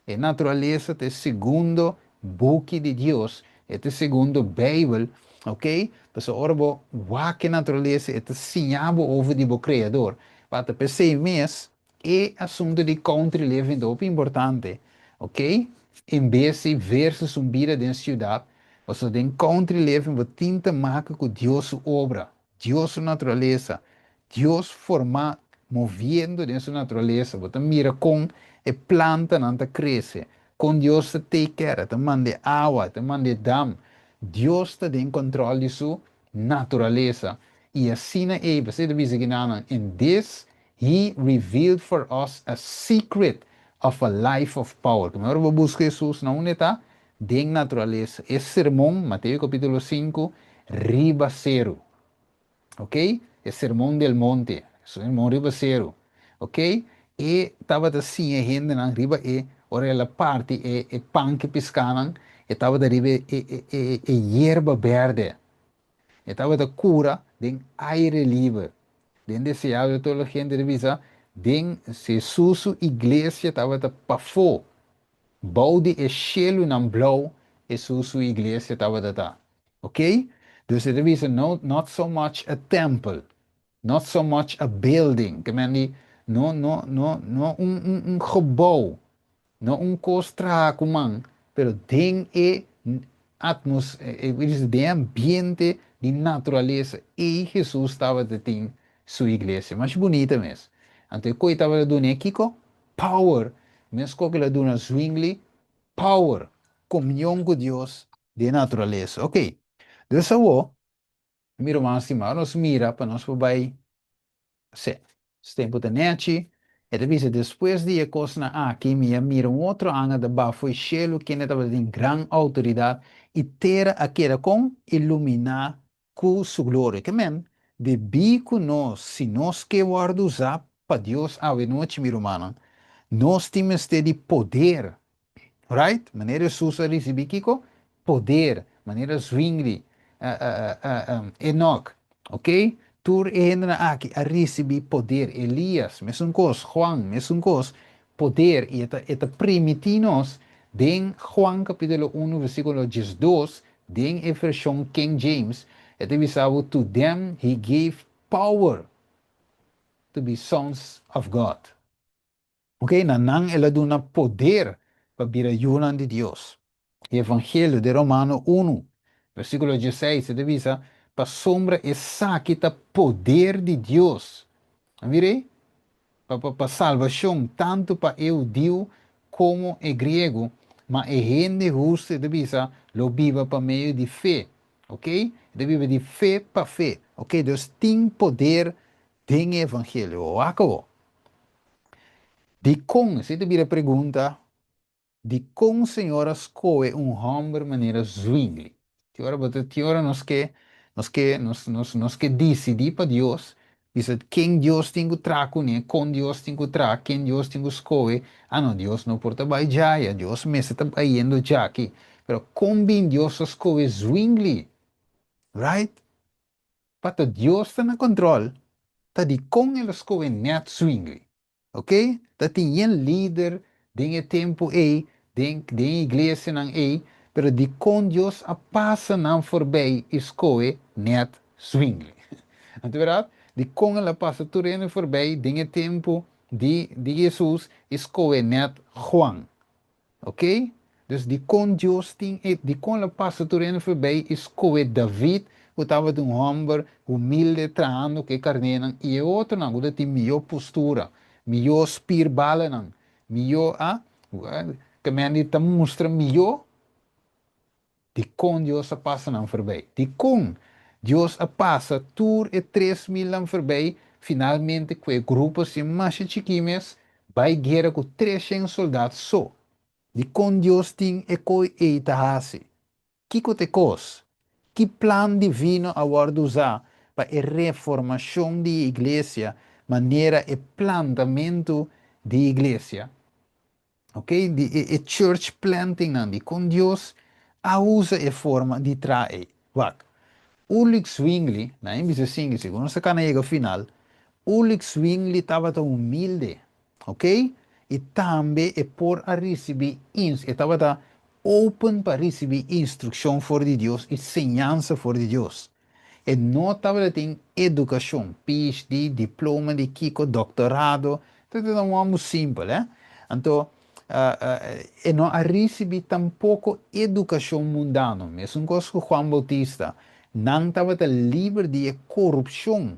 E naturalesa ta e segundo buki di Dios, e ta e segundo Bijbel, ok? Pasobra ora bo wak e naturalesa e ta siña bo over di bo Creador. Wak ta p'esei mes E asunto di country living ta hopi importante, ok? En bes di versus un bida den ciudad, pasobra den country living bo tin te maka cu Dios su obra, Dios su naturalesa, Dios forma moviendo den su naturalesa, bo ta mira con e plantanan ta crece, con Dios ta take care, ta manda e awa, ta manda e dam, Dios ta den control di su naturalesa y asina ey, pasobra e ta bisa kinanan, en this He revealed for us a secret of a life of power. Ku mehor bo buska Hesus na unda e ta? Den naturalesa. E sermon, Mateo kapitulo sinku, riba seru. Ok? E sermon del monte. Sermon riba seru. Ok? E tabata siña hendenan riba e, ora el a parti e e pan ku e piskanan, e tabata riba e e e e yerba bèrdè. E tabata kura den aire liber. Den deseado di tur hende ta bisa, den Jesus su iglesia tabata pafó, bou di e shelunan blou Jesus su iglesia tabata ta. Ok? Dus e ta bisa, no, not so much a temple, not so much a building, ke men di, no, no, no, no un, un, un gebou, No un kos traha ku man, pero den e atmos, den e ambiente di naturalesa ei Hesus tabata tin su iglesia. Masha bunita mes. Anto e koe tabata dun'é kiko? Power! Meskos ku el a duna Zwingli power, komunion ku Dios den naturalesa. Oke, dus awor, mi ruman stimá, nos mira pa nos por bai Sí, su tempu ta nechi. E ta bisa, Despues di e kosnan aki mi a mira un otro angel ta baha fo'i shelu kende tabatin gran outoridat, i tera a keda kon iluminá ku su gloria. Ke men, debí ku nos, si nos ke wòrdu usá pa Dios awe nochi, mi rumannan, nos tin mester di poder. Right? Manera Hesus a risibí kiko? Poder. Manera Zwingli, Enoch, ok? Tur e hendenan aki a risibí poder. Elias, mesun kos. Juan, mesun kos. Poder. I e ta, e ta primití nos den Juan kapítulo unu versíkulo diesdos, den e vershon King James, e ta bisa bo, To them he gave power to be sons of God. Ok, na nan el a duna poder pa bira yunan di Dios. E Evangelio den Romano unu, versíkulo dieseis, e ta bisa, Pasobra esaki ta poder di Dios. A mira ei? pa salbashon tantu pa e hudiu komo e griego, ma e hende hustu, e ta bisa, lo biba pa medio di fe. Ok? E ta biba di fe pa fe. Ok? Dus tin poder den e evangelio. Wak awor. Dikon, esei ta bira e pregunta, Dikon Señor a skohe un hòmber manera Zwingli? Tin ora bo ta, tin ora nos ke, nos ke, nos, nos, nos ke disidí pa Dios, bisa ken Dios tin ku traha kuné, kon Dios tin ku traha, ken Dios tin ku skohe. Ah no, Dios no por ta bai djaya, Dios mester ta bai yendo djaki. Pero kon bin Dios a skohe Zwingli? Right? Pa ta Dios ta na kòntròl, ta dikon el a skohe nèt Zwingli? Ok, ta tin yen lider den e tempu ei, den den e iglesianan ei, pero dikon Dios a pasa nan forbei i skohe nèt Zwingli? Anto bèrdat? Dikon el a pasa tur hende forbei den e tempu di di Hesus i skohe nèt Juan? Ok? Dus dikon Dios tin e, dikon lo pasa tur hende forbei i skohe David ku tabata un hòmber humilde trahando ku e karnénan i e otronan ku ta tin mihó postura, mihó spierbalanan, mihó a, ke men ta mustra mihó? Dikon Dios a pasa nan forbei? Dikon Dios a pasa tur e 3000nan forbei, finalmente ku e grupo asina masha chikí mes bai guera ku 300 soldat so? Dikon Dios tin e koi ei ta hasi? Kiko ta e kos? Ki plan divino a wòrdu usá pa e reformashon di e iglesia manera e plantamentu di iglesia? Ok, di e e church plantingnan, di kon Dios a usa e forma di traha ei. Wak, Ulrich Zwingli, nan a bisa esingui, segun nos ta kana yega final, Ulrich Zwingli tabata humilde, ok, i tambe e por a risibí ins, e tabata open pa risibí instrukshon for di Dios i señansa for di Dios. E no tabata tin edukashon, PhD, diploma di kiko, doktorado, ta ta un hòmber simpel, eh. Anto, e no a risibí tampoko edukashon mundano, mesun kos ku Juan Boutista. Nan tabata liber di e korupshon,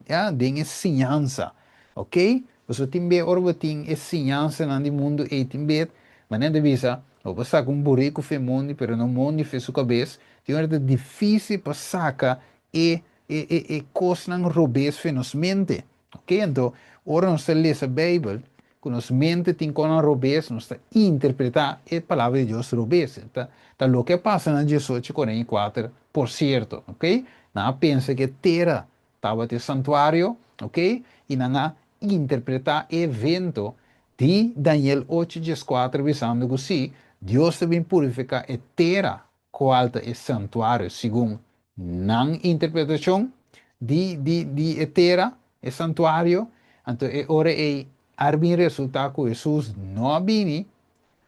ya, den e siñansa, ok. Pasobra tin be ora bo tin e siñansanan di mundu ei tin bet, manera ta bisa, Bo por saka un buriku fe mondi, pero no mondi fe su kabes. Tin ora ta difísil pa saka e e e e kosnan robes fe nos mente. Ok, anto ora nos ta lesa Beibel, ku nos mente tin konan robes, nos ta interpretá e Palabra di Dios robes. Ta ta loke a pasa na 1844, por sierto. Ok, nan a pensa ku e tera tabata e santuario, ok, i nan a interpretá e evento Di Daniel ocho 14 bisando ku sí, Dios ta bin purifiká e tera kual ta e santuario segun nan interpretashon di di di e tera, e santuario, anto e ora ei ar bin resultá ku Hesus no a bini,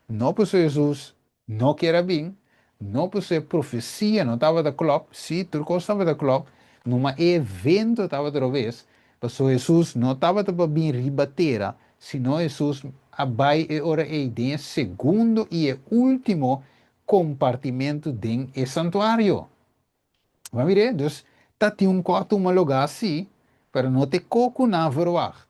no pasobra Hesus No kier a bin, no pasobra e profesia no tabata klòp, sí, tur kos tabata klòp, numa e evento tabata robes, pasobra Hesus no tabata pa bin riba tera, sino Hesus a bai e ora ei den e segundo i e último kompartimentu den e santuario. Bo a mir'é? Dus, ta tin un kò tuma lugá, sí, pero no ta e kò ku nan a verwagt.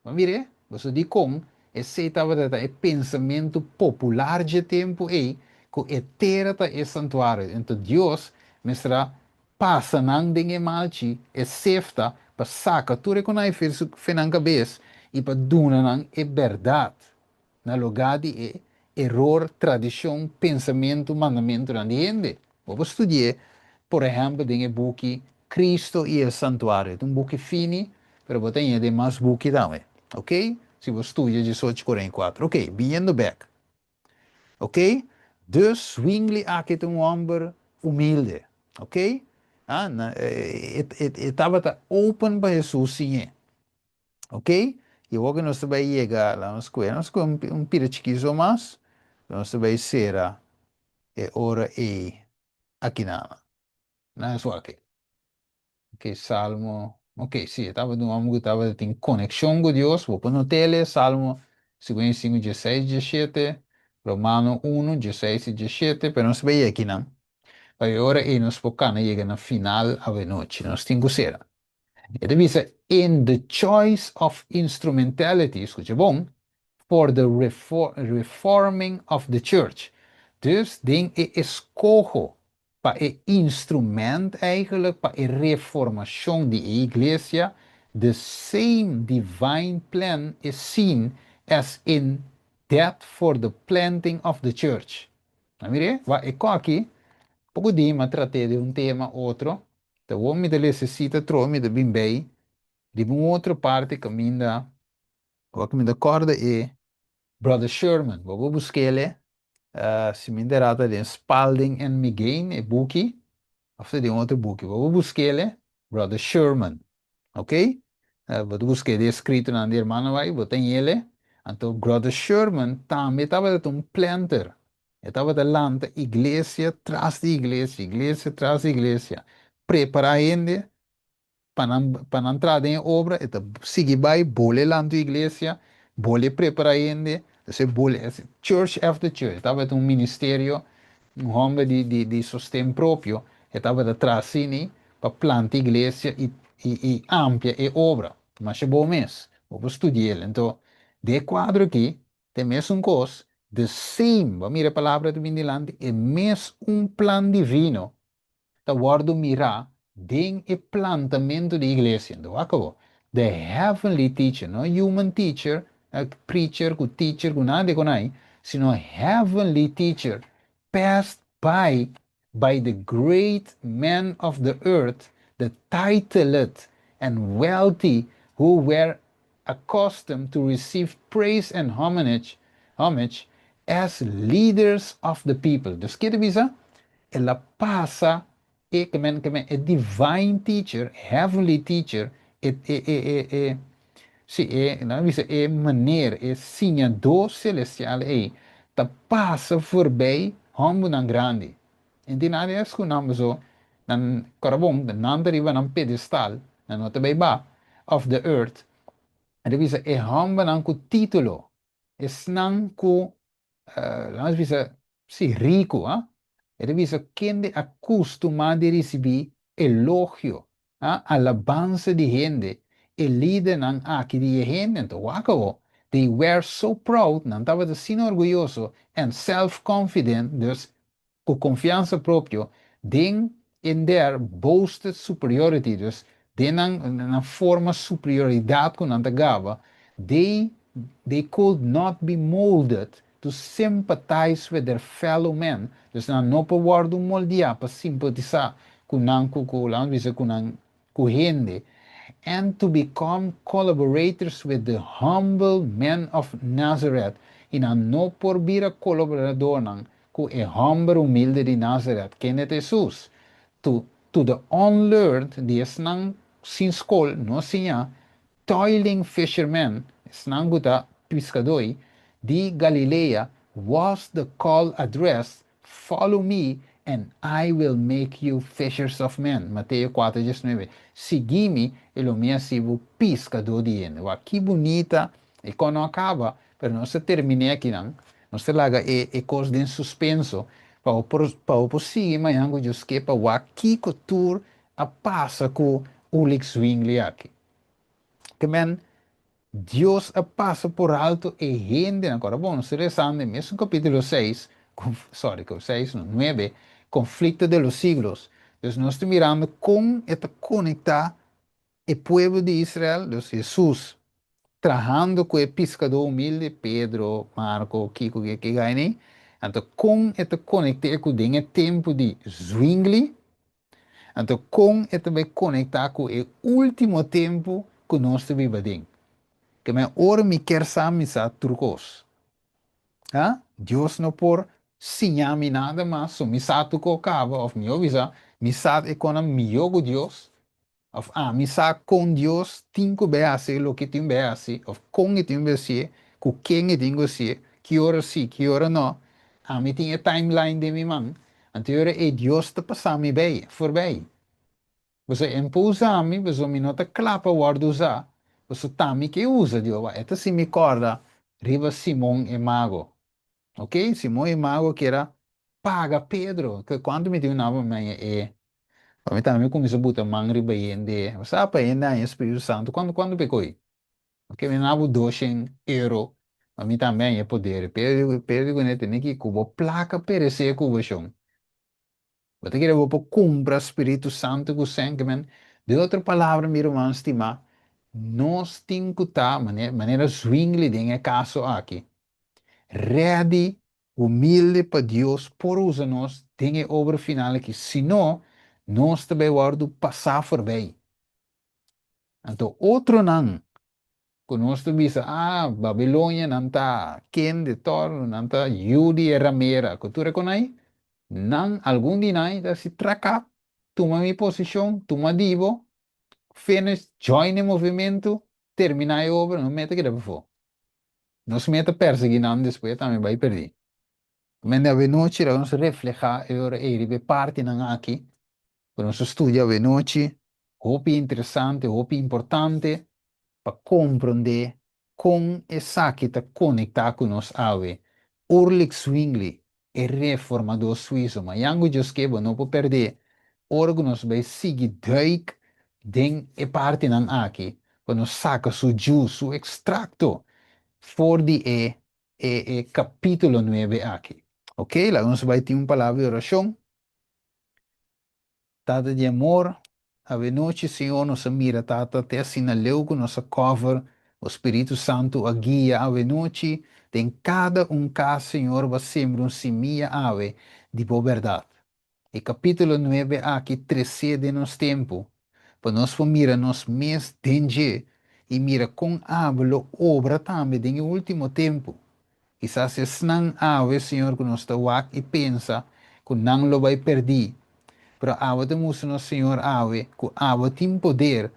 Bo a mir'é? Boso dikon esei tabata ta e pensamentu popular dje tempu ei, ku e tera ta e santuario. Enton Dios mester a pasa nan den e malchi, e sefta, pa saka tur e konai fe nan kabes i pa duna nan e bèrdat. Na lugá di e eror, tradishon, pensamentu, mandamentunan di hende. Bo por studi'é, por ehèmpel, den e buki Cristo y el Santuario. Ta un buki fini, pero bo ta hañ'é den mas buki tambe. Oké? Si bo studia 1844. Oké, biniendo bèk. Oké? Dus Zwingli aki ta un hòmber humilde. Oké? Ah, e, e, e tabata open pa Hesus siñ'é. Ok, i awor ku nos ta bai yega, laga nos kue, nos kue un pida chikiso mas, nos ta bai sera e ora ei akinana. Nan es wak. Ok, Salmo, ok, si, e tabata un hòmber ku tabata tin konekshon ku Dios, bo por not'el, Salmo 55, 16, 17, Romano 1, 16 i 17, pero nos ta bai yega akinan, pa e ora ei nos por kana yega na final awenochi, nos tin ku sera. E ta bisa, in the choice of instrumentality, skucha bon, for the reforming of the church. Dus den e eskoho pa e instrumènt eigenlijk pa e reformashon di e iglesia, the same divine plan is seen as in that for the planting of the church. Na mire, wa e koki, poko di ma traté di un tema otro, te wo mi necessita tro mi de bin bij, di un otro parte caminda, wak mi de korda e Brother Sherman, bo buskele, si mi derata den Spalding and Migain, e buki, of den otro buki, bo buskele, Brother Sherman, ok? Bo buskele de eskrito na de hermano vai, bo ten ele, anto Brother Sherman tambe tabata un planter. E tabata lanta iglesia tras di iglesia, iglesia tras di iglesia. Prepará hende pa nan entra den obra, e ta sigui bai, bolbe lanta iglesia, bolbe prepará hende, esei bolbe, church after church, tabata un ministerio, un hòmber di sosten propio, e tabata tras pa planta iglesia i amplia e obra. Mas e bon mes, bo studia. Anto, den e kuadro aki, tin mesun kos, the same, ban mira e palabra di dilanti, e mesun plan divino, ta wòrdu mirá den e plantamentu di iglesia. Anto, akabó. The heavenly teacher, no human teacher, preacher, ku teacher, ku nada ku nai, sino heavenly teacher, passed by the great men of the earth, the titled and wealthy who were accustomed to receive praise and homage as leaders of the people. Dus kiko bisa? El a pasa e ke men e divine teacher, heavenly teacher, e si e no bisa e manera e siñadó selestial ei ta pasa voorbij hòmbernan grandi. Enti nada es ku nan so nan karabon nan riba nan pedestal nan no ta bai ba of the earth. E bisa e hòmbernan ku título, esnan ku laga bisa si riku, ah? E bisa kende a kustumá di risibí elogio, ah? Alabansa di hende, e lidernan aki di hende, anto wak, they were so proud, nan tabata asina orguyoso and self-confident, dus ku konfiansa propio, den in their boasted superiority, dus den nan forma superioridat ku nan ta gaba, they could not be molded to sympathize with their fellow men. Dus nan no por wòrdu moldiá pa simpatisá ku nan ku laga bisa ku nan ku hende and to become collaborators with the humble men of Nazareth. I nan no por bira kolaboradónan ku e hòmber humilde di Nazareth, kende ta Jesus. To the unlearned, di esnan sin skol, no siña, toiling fishermen, esnan ku ta piskadó, di Galilea, was the call addressed, "Follow me and I will make you fishers of men." Mateo 4:19. Sigui mi, i lo mi hasi bo piskadó di hende. Wak, ki bunita, i kuando a kaba, pero nos ta terminá aki no. Nos ta laga e kos den suspenso, pa sigui mañan ku Dios ke pa wak kiko tur a pasa ku Ulrich Zwingli aki. Ke men Dios a pasa por alto e hende awor. Bon, nos ta lesando mesun kapítulo 6, sorry, 6, no, 9, conflicto de los siglos. Entonces, nos ta mirando kon e ta konektá e pueblo di Israel, dus Jesus, trahando ku e piskadó humilde, Pedro, Marco, Kiko, que gaine, anto kon e ta konektá ku e tempu di Zwingli, anto kon e ta konektá ku e último tempu ku nos ta biba aden. Ke men ora mi ke sa mi sa tur kos. Ha? Dios no por siña mi nada mas, so mi sa tur kos kaba, òf mi bisa, mi sa e kosnan mihó ku Dios, òf ah, mi sa kon Dios tin ku bai hasi loke tin bai hasi, òf kon e tin bai hasi, ku ken e tin ku hasi, ki ora si, ki ora no. Ami tin e timeline den mi man. Anto e Dios ta pasa mi bai, voorbij. Bo no por usa mi, bo mi no ta kla pa wòrdu usá. Bo ta mi ke usa, Dios. E ta si mi kòrda riba Simon e mago. Ok? Simon e mago ku a paga Pedro. Ku kuantu mi tin un e Pa mi tambe mi kuminsá buta man riba hende. Bo sa pa hende haña Spiritu Santu kuantu kuantu p'e ko'i? Oke mi na bo doshen euro pa mi tambe haña e poder. Pero pero di kuné tene ki ku bo plaka peresé ku bo shon. Bo ta kere bo por kumpra Spiritu Santu ku sèn? Ke men den otro palabra mi ruman stimá, nos tin ku ta manera Zwingli den e kaso aki, ready Humilde pa Dios por usa nos den e obra final aki, si no, nos ta bai wòrdu pasá forbei. Anto otronan ku nos ta bisa, Ah, Babilonia, nan ta kende tòrnu, nan ta yu di e ramera, ku tur e konai, nan, algun di nan ta hasi traká, tuma mi posishon, tuma di bo, finish, join e movimentu, terminá e obra, no mete keda pafó. Nos meta persegui nan despues tambe bai perdí. Mende awenochi laga nos reflehá e ora ei riba e partinan aki ku nos a studia awenochi. Hopi interesante, hopi importante pa komprondé kon esaki ta konektá ku nos awe. Ulrich Zwingli, e reformadó suizo. Mañan ku Dios ke bo no por perdé ora ku nos bai sigui duik den e partinan aki pa nos saka su juice, su ekstrakto for di e e e kapítulo nuebe aki. Ok, laga nos bai tin un palabra di orashon. Tata di amor, awenochi Señor nos a mira Tata te asina leu cu nos a cover, bo Spiritu Santo a guia awenochi den cada un cas Señor bo a sembra un simia awe di bo berdad. E capitulo nuebe aki trece den nos tempo pa nos por mira nos mes den dje y mira con abo lo obra tambe den e ultimo tempo. Kisas esnan awe, Señor, ku nos ta wak i pensa ku nan lo bai pèrdí. Pero abo ta mustra nos, Señor, awe ku abo tin poder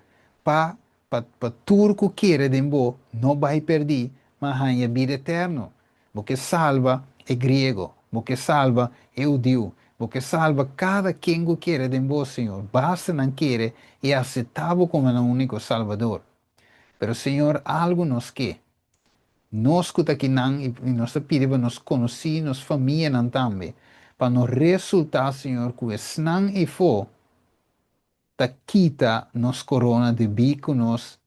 pa pa pa tur ku kere den bo no bai pèrdí, ma haña bida eterno. Bo ke salba e griego, bo ke salba e hudiu, bo ke salba kada ken ku kere den bo, Señor, basta nan kere i aseptá bo komo nan úniko Salbador. Pero Señor, algu nos ke. Nos ku ta kinan i nos ta pidi pa nos konosí nos famianan tambe, pa no resultá, Señor, ku esnan eifó ta kita nos korona debí ku nos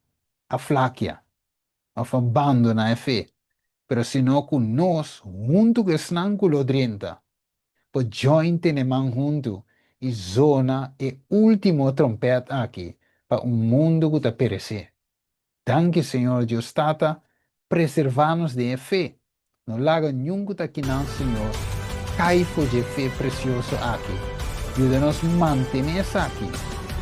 a flakia òf a bandoná e fe, pero sino ku nos, huntu ku esnan ku lo drenta, por join tene man huntu i zona e último trompèt aki pa un mundu ku ta peresé. Danki Señor Dios Tata, preservá nos den e fe. No laga niun ku ta kinan Señor kai for dje fe presioso aki. Yuda nos mantené esaki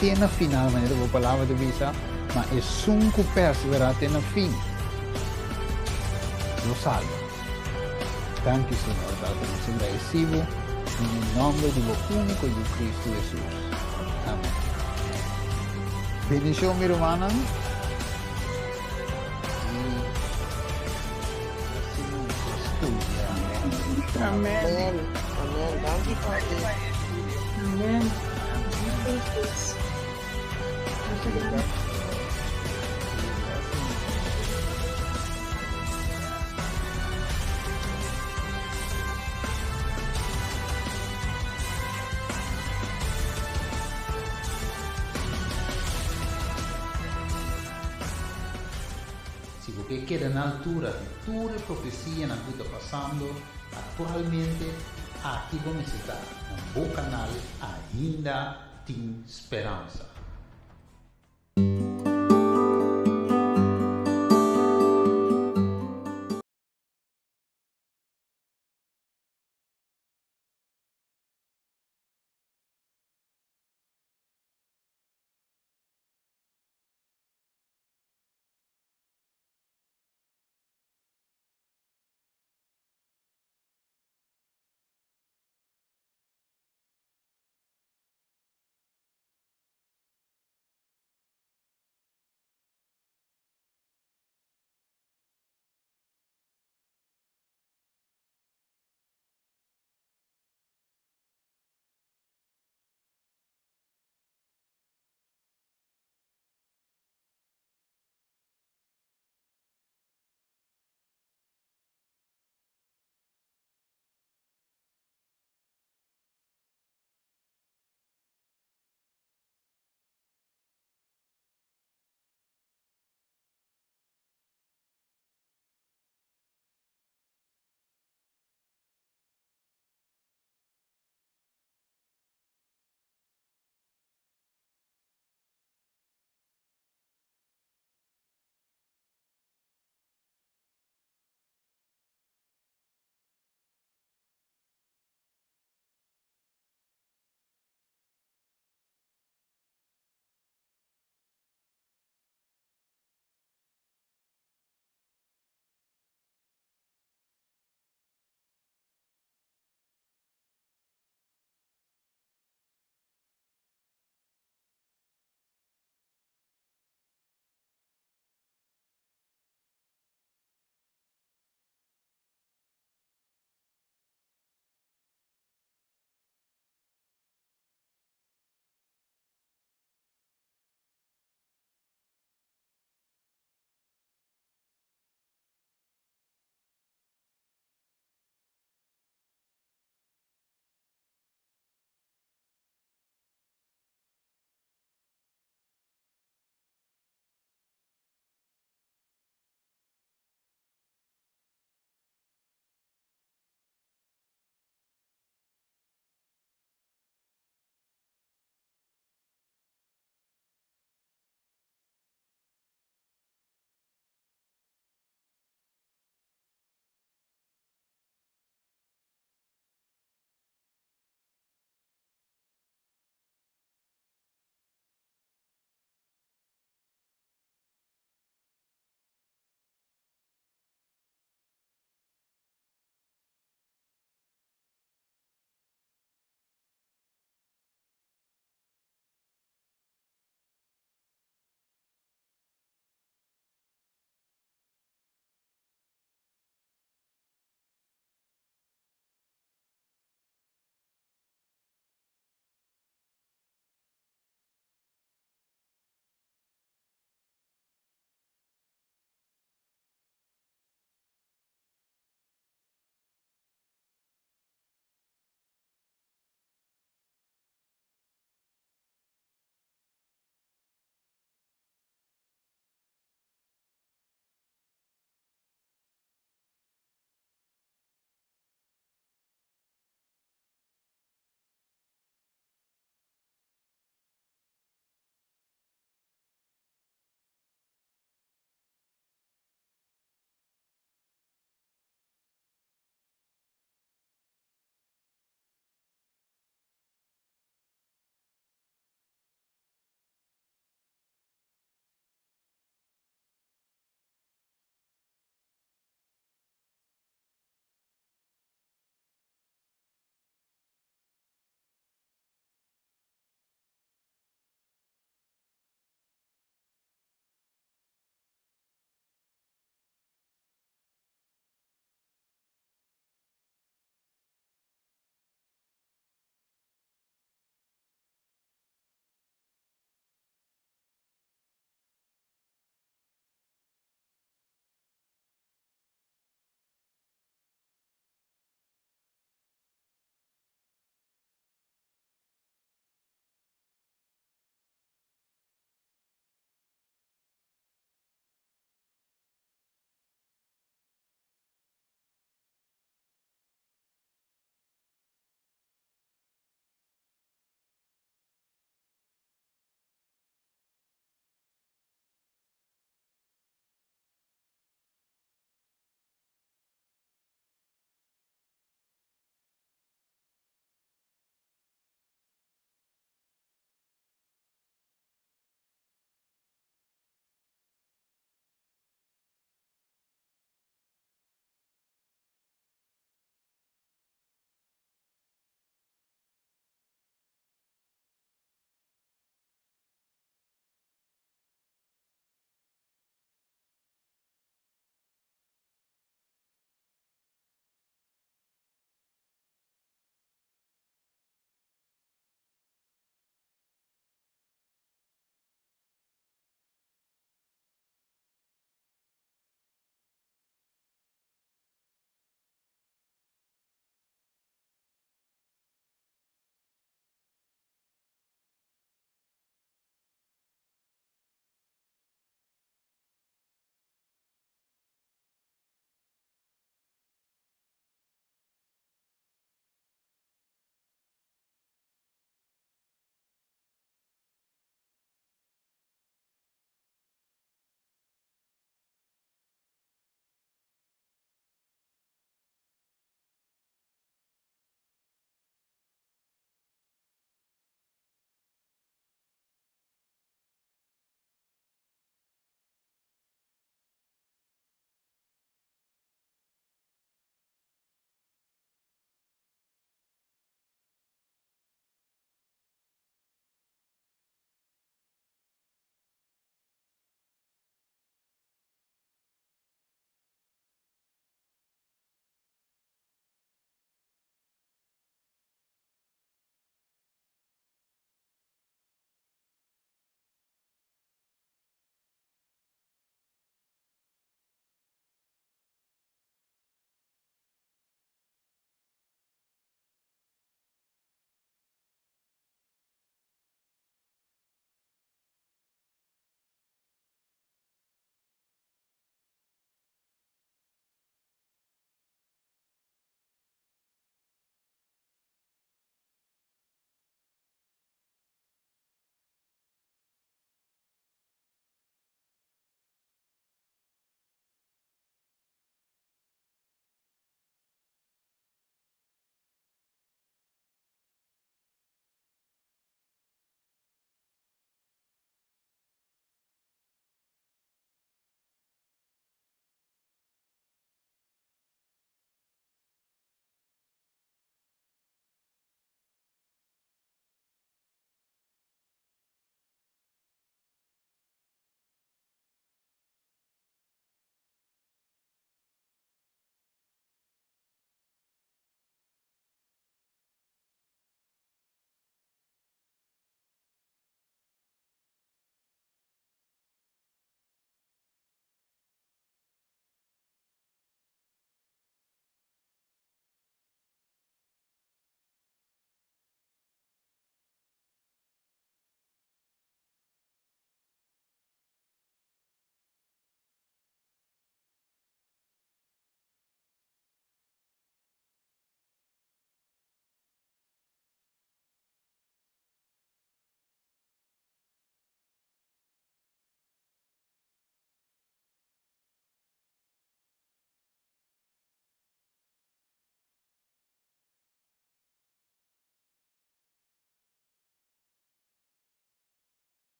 te na final manera bo palabra ta bisa, ma esun ku perseverá te na fin lo salba. Danki Señor Tata nos ta gradeci bo den e nomber di bo unico Yu Cristo Jesus. Amen. Bendicion mi rumannan y asina nos ta studia. Amen. Amen. Amen. Danki papi. Amen. Si bo ke keda na altura di tur e profesianan ku ta pasando aktualmente, aki bo mester ta na bo kanal Ainda Tin Speransa.